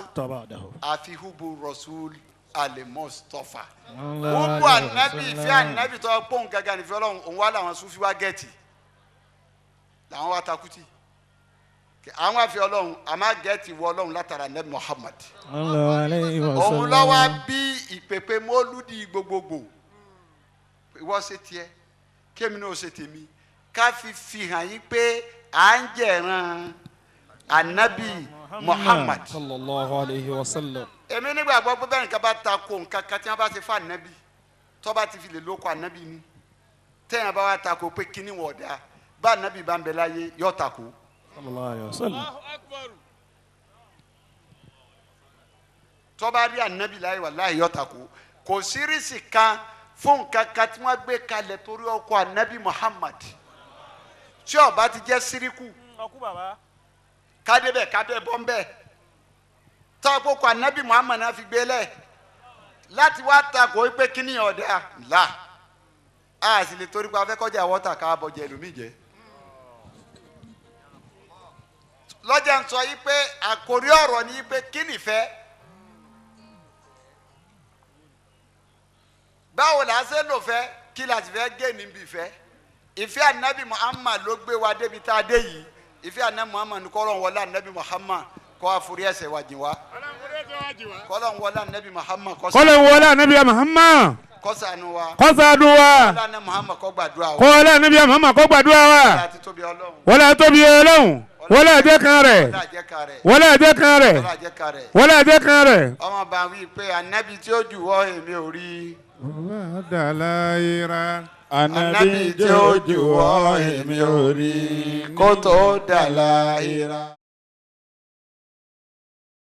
àfi hubu Rasul al-Mustafa. Hubu ànábì ìfẹ́ ànábì tó pọ́n gàgà nífẹ̀ẹ́ Ọlọ́run òun wá làwọn Súfí wá gẹ̀ẹ́tì làwọn wá takùtì. Àwọn àfi Ọlọ́run a máa gẹ̀ẹ́tì wọ Ọlọ́run látara nẹ́bí Muhammad. Òun ló wá bí ìpèpè mọ́lúdì gbogbogbò. Ìwọ ṣe tiẹ̀ kémi náà ṣe tèmi ká fi hàn yín pé à ń jẹ̀ràn anabi Muhammad. Sallallahu alayhi wa sallam. Èmi nígbàgbọ́ pé bẹ́ẹ̀ nǹkan bá ta ko nǹkan kan tí wọ́n bá ti fa anabi tó bá ti fi lè lóko anabi ni Tẹ́yìn bá wa tako pé kíní wọ̀ dá bá anabi bá ń bẹ láyé yọ tako. Sallallahu alayhi wa sallam. Tó bá rí anabi láyé wàláhì yọ tako. Kò sírísì kan fún nǹkan kan tí wọ́n gbé kalẹ̀ torí ọkọ anabi Muhammad tí ó bá ti jẹ́ síríkù kádébẹ̀ kábẹ́ bọ́ńbẹ́ tọ́pọ̀ kọ anabi Muhammad náà fi gbé lẹ̀ láti wá takò pé kíní ọ̀dà là á sì lè torí pé afẹ́kọ́jà wọ́tà ká bọ̀jẹ̀ ẹlòmíì jẹ́. Lọ́jà ń sọ yìí pé àkórí ọ̀rọ̀ ni pé kíní fẹ́ báwo là á ṣe lò fẹ́ kí la sì fẹ́ gé níbi ìfẹ́. Ìfẹ́ anabi Muhammad ló gbé wa débi tá a dé yìí. Ìfẹ́ anabi Muhammad ní kọ́lọ́n wọlé anabi Muhammad kó àforí ẹ̀ṣẹ̀ wa jìn wá. Kọ́lọ́n wọlé anabi Muhammad kó Kọ́lọ̀ wọlé anabi Muhammad kó ṣàánú wa. kó ṣàánú wa. Kọ́lọ́n anabi Muhammad kó gbàdúrà wa. Kọ́lọ̀ anabi Muhammad kó gbàdúrà wa. Wọlé àti tóbi Ọlọ́run. Wọlé àtóbi Ọlọ́run. Wọlé àjẹ́ kan rẹ̀. Wọlé àjẹ́ kan rẹ̀. Wọlé àjẹ́ kan rẹ̀. Wọlé àjẹ́ kan rẹ̀. Wọlé àjẹ́ kan rẹ̀. Ọmọ bá wí pé anabi tí ó jù wọ́ èmi ò rí. Ànábì tí ó jù ọ́ èmi ò rí kó tó dà láìra.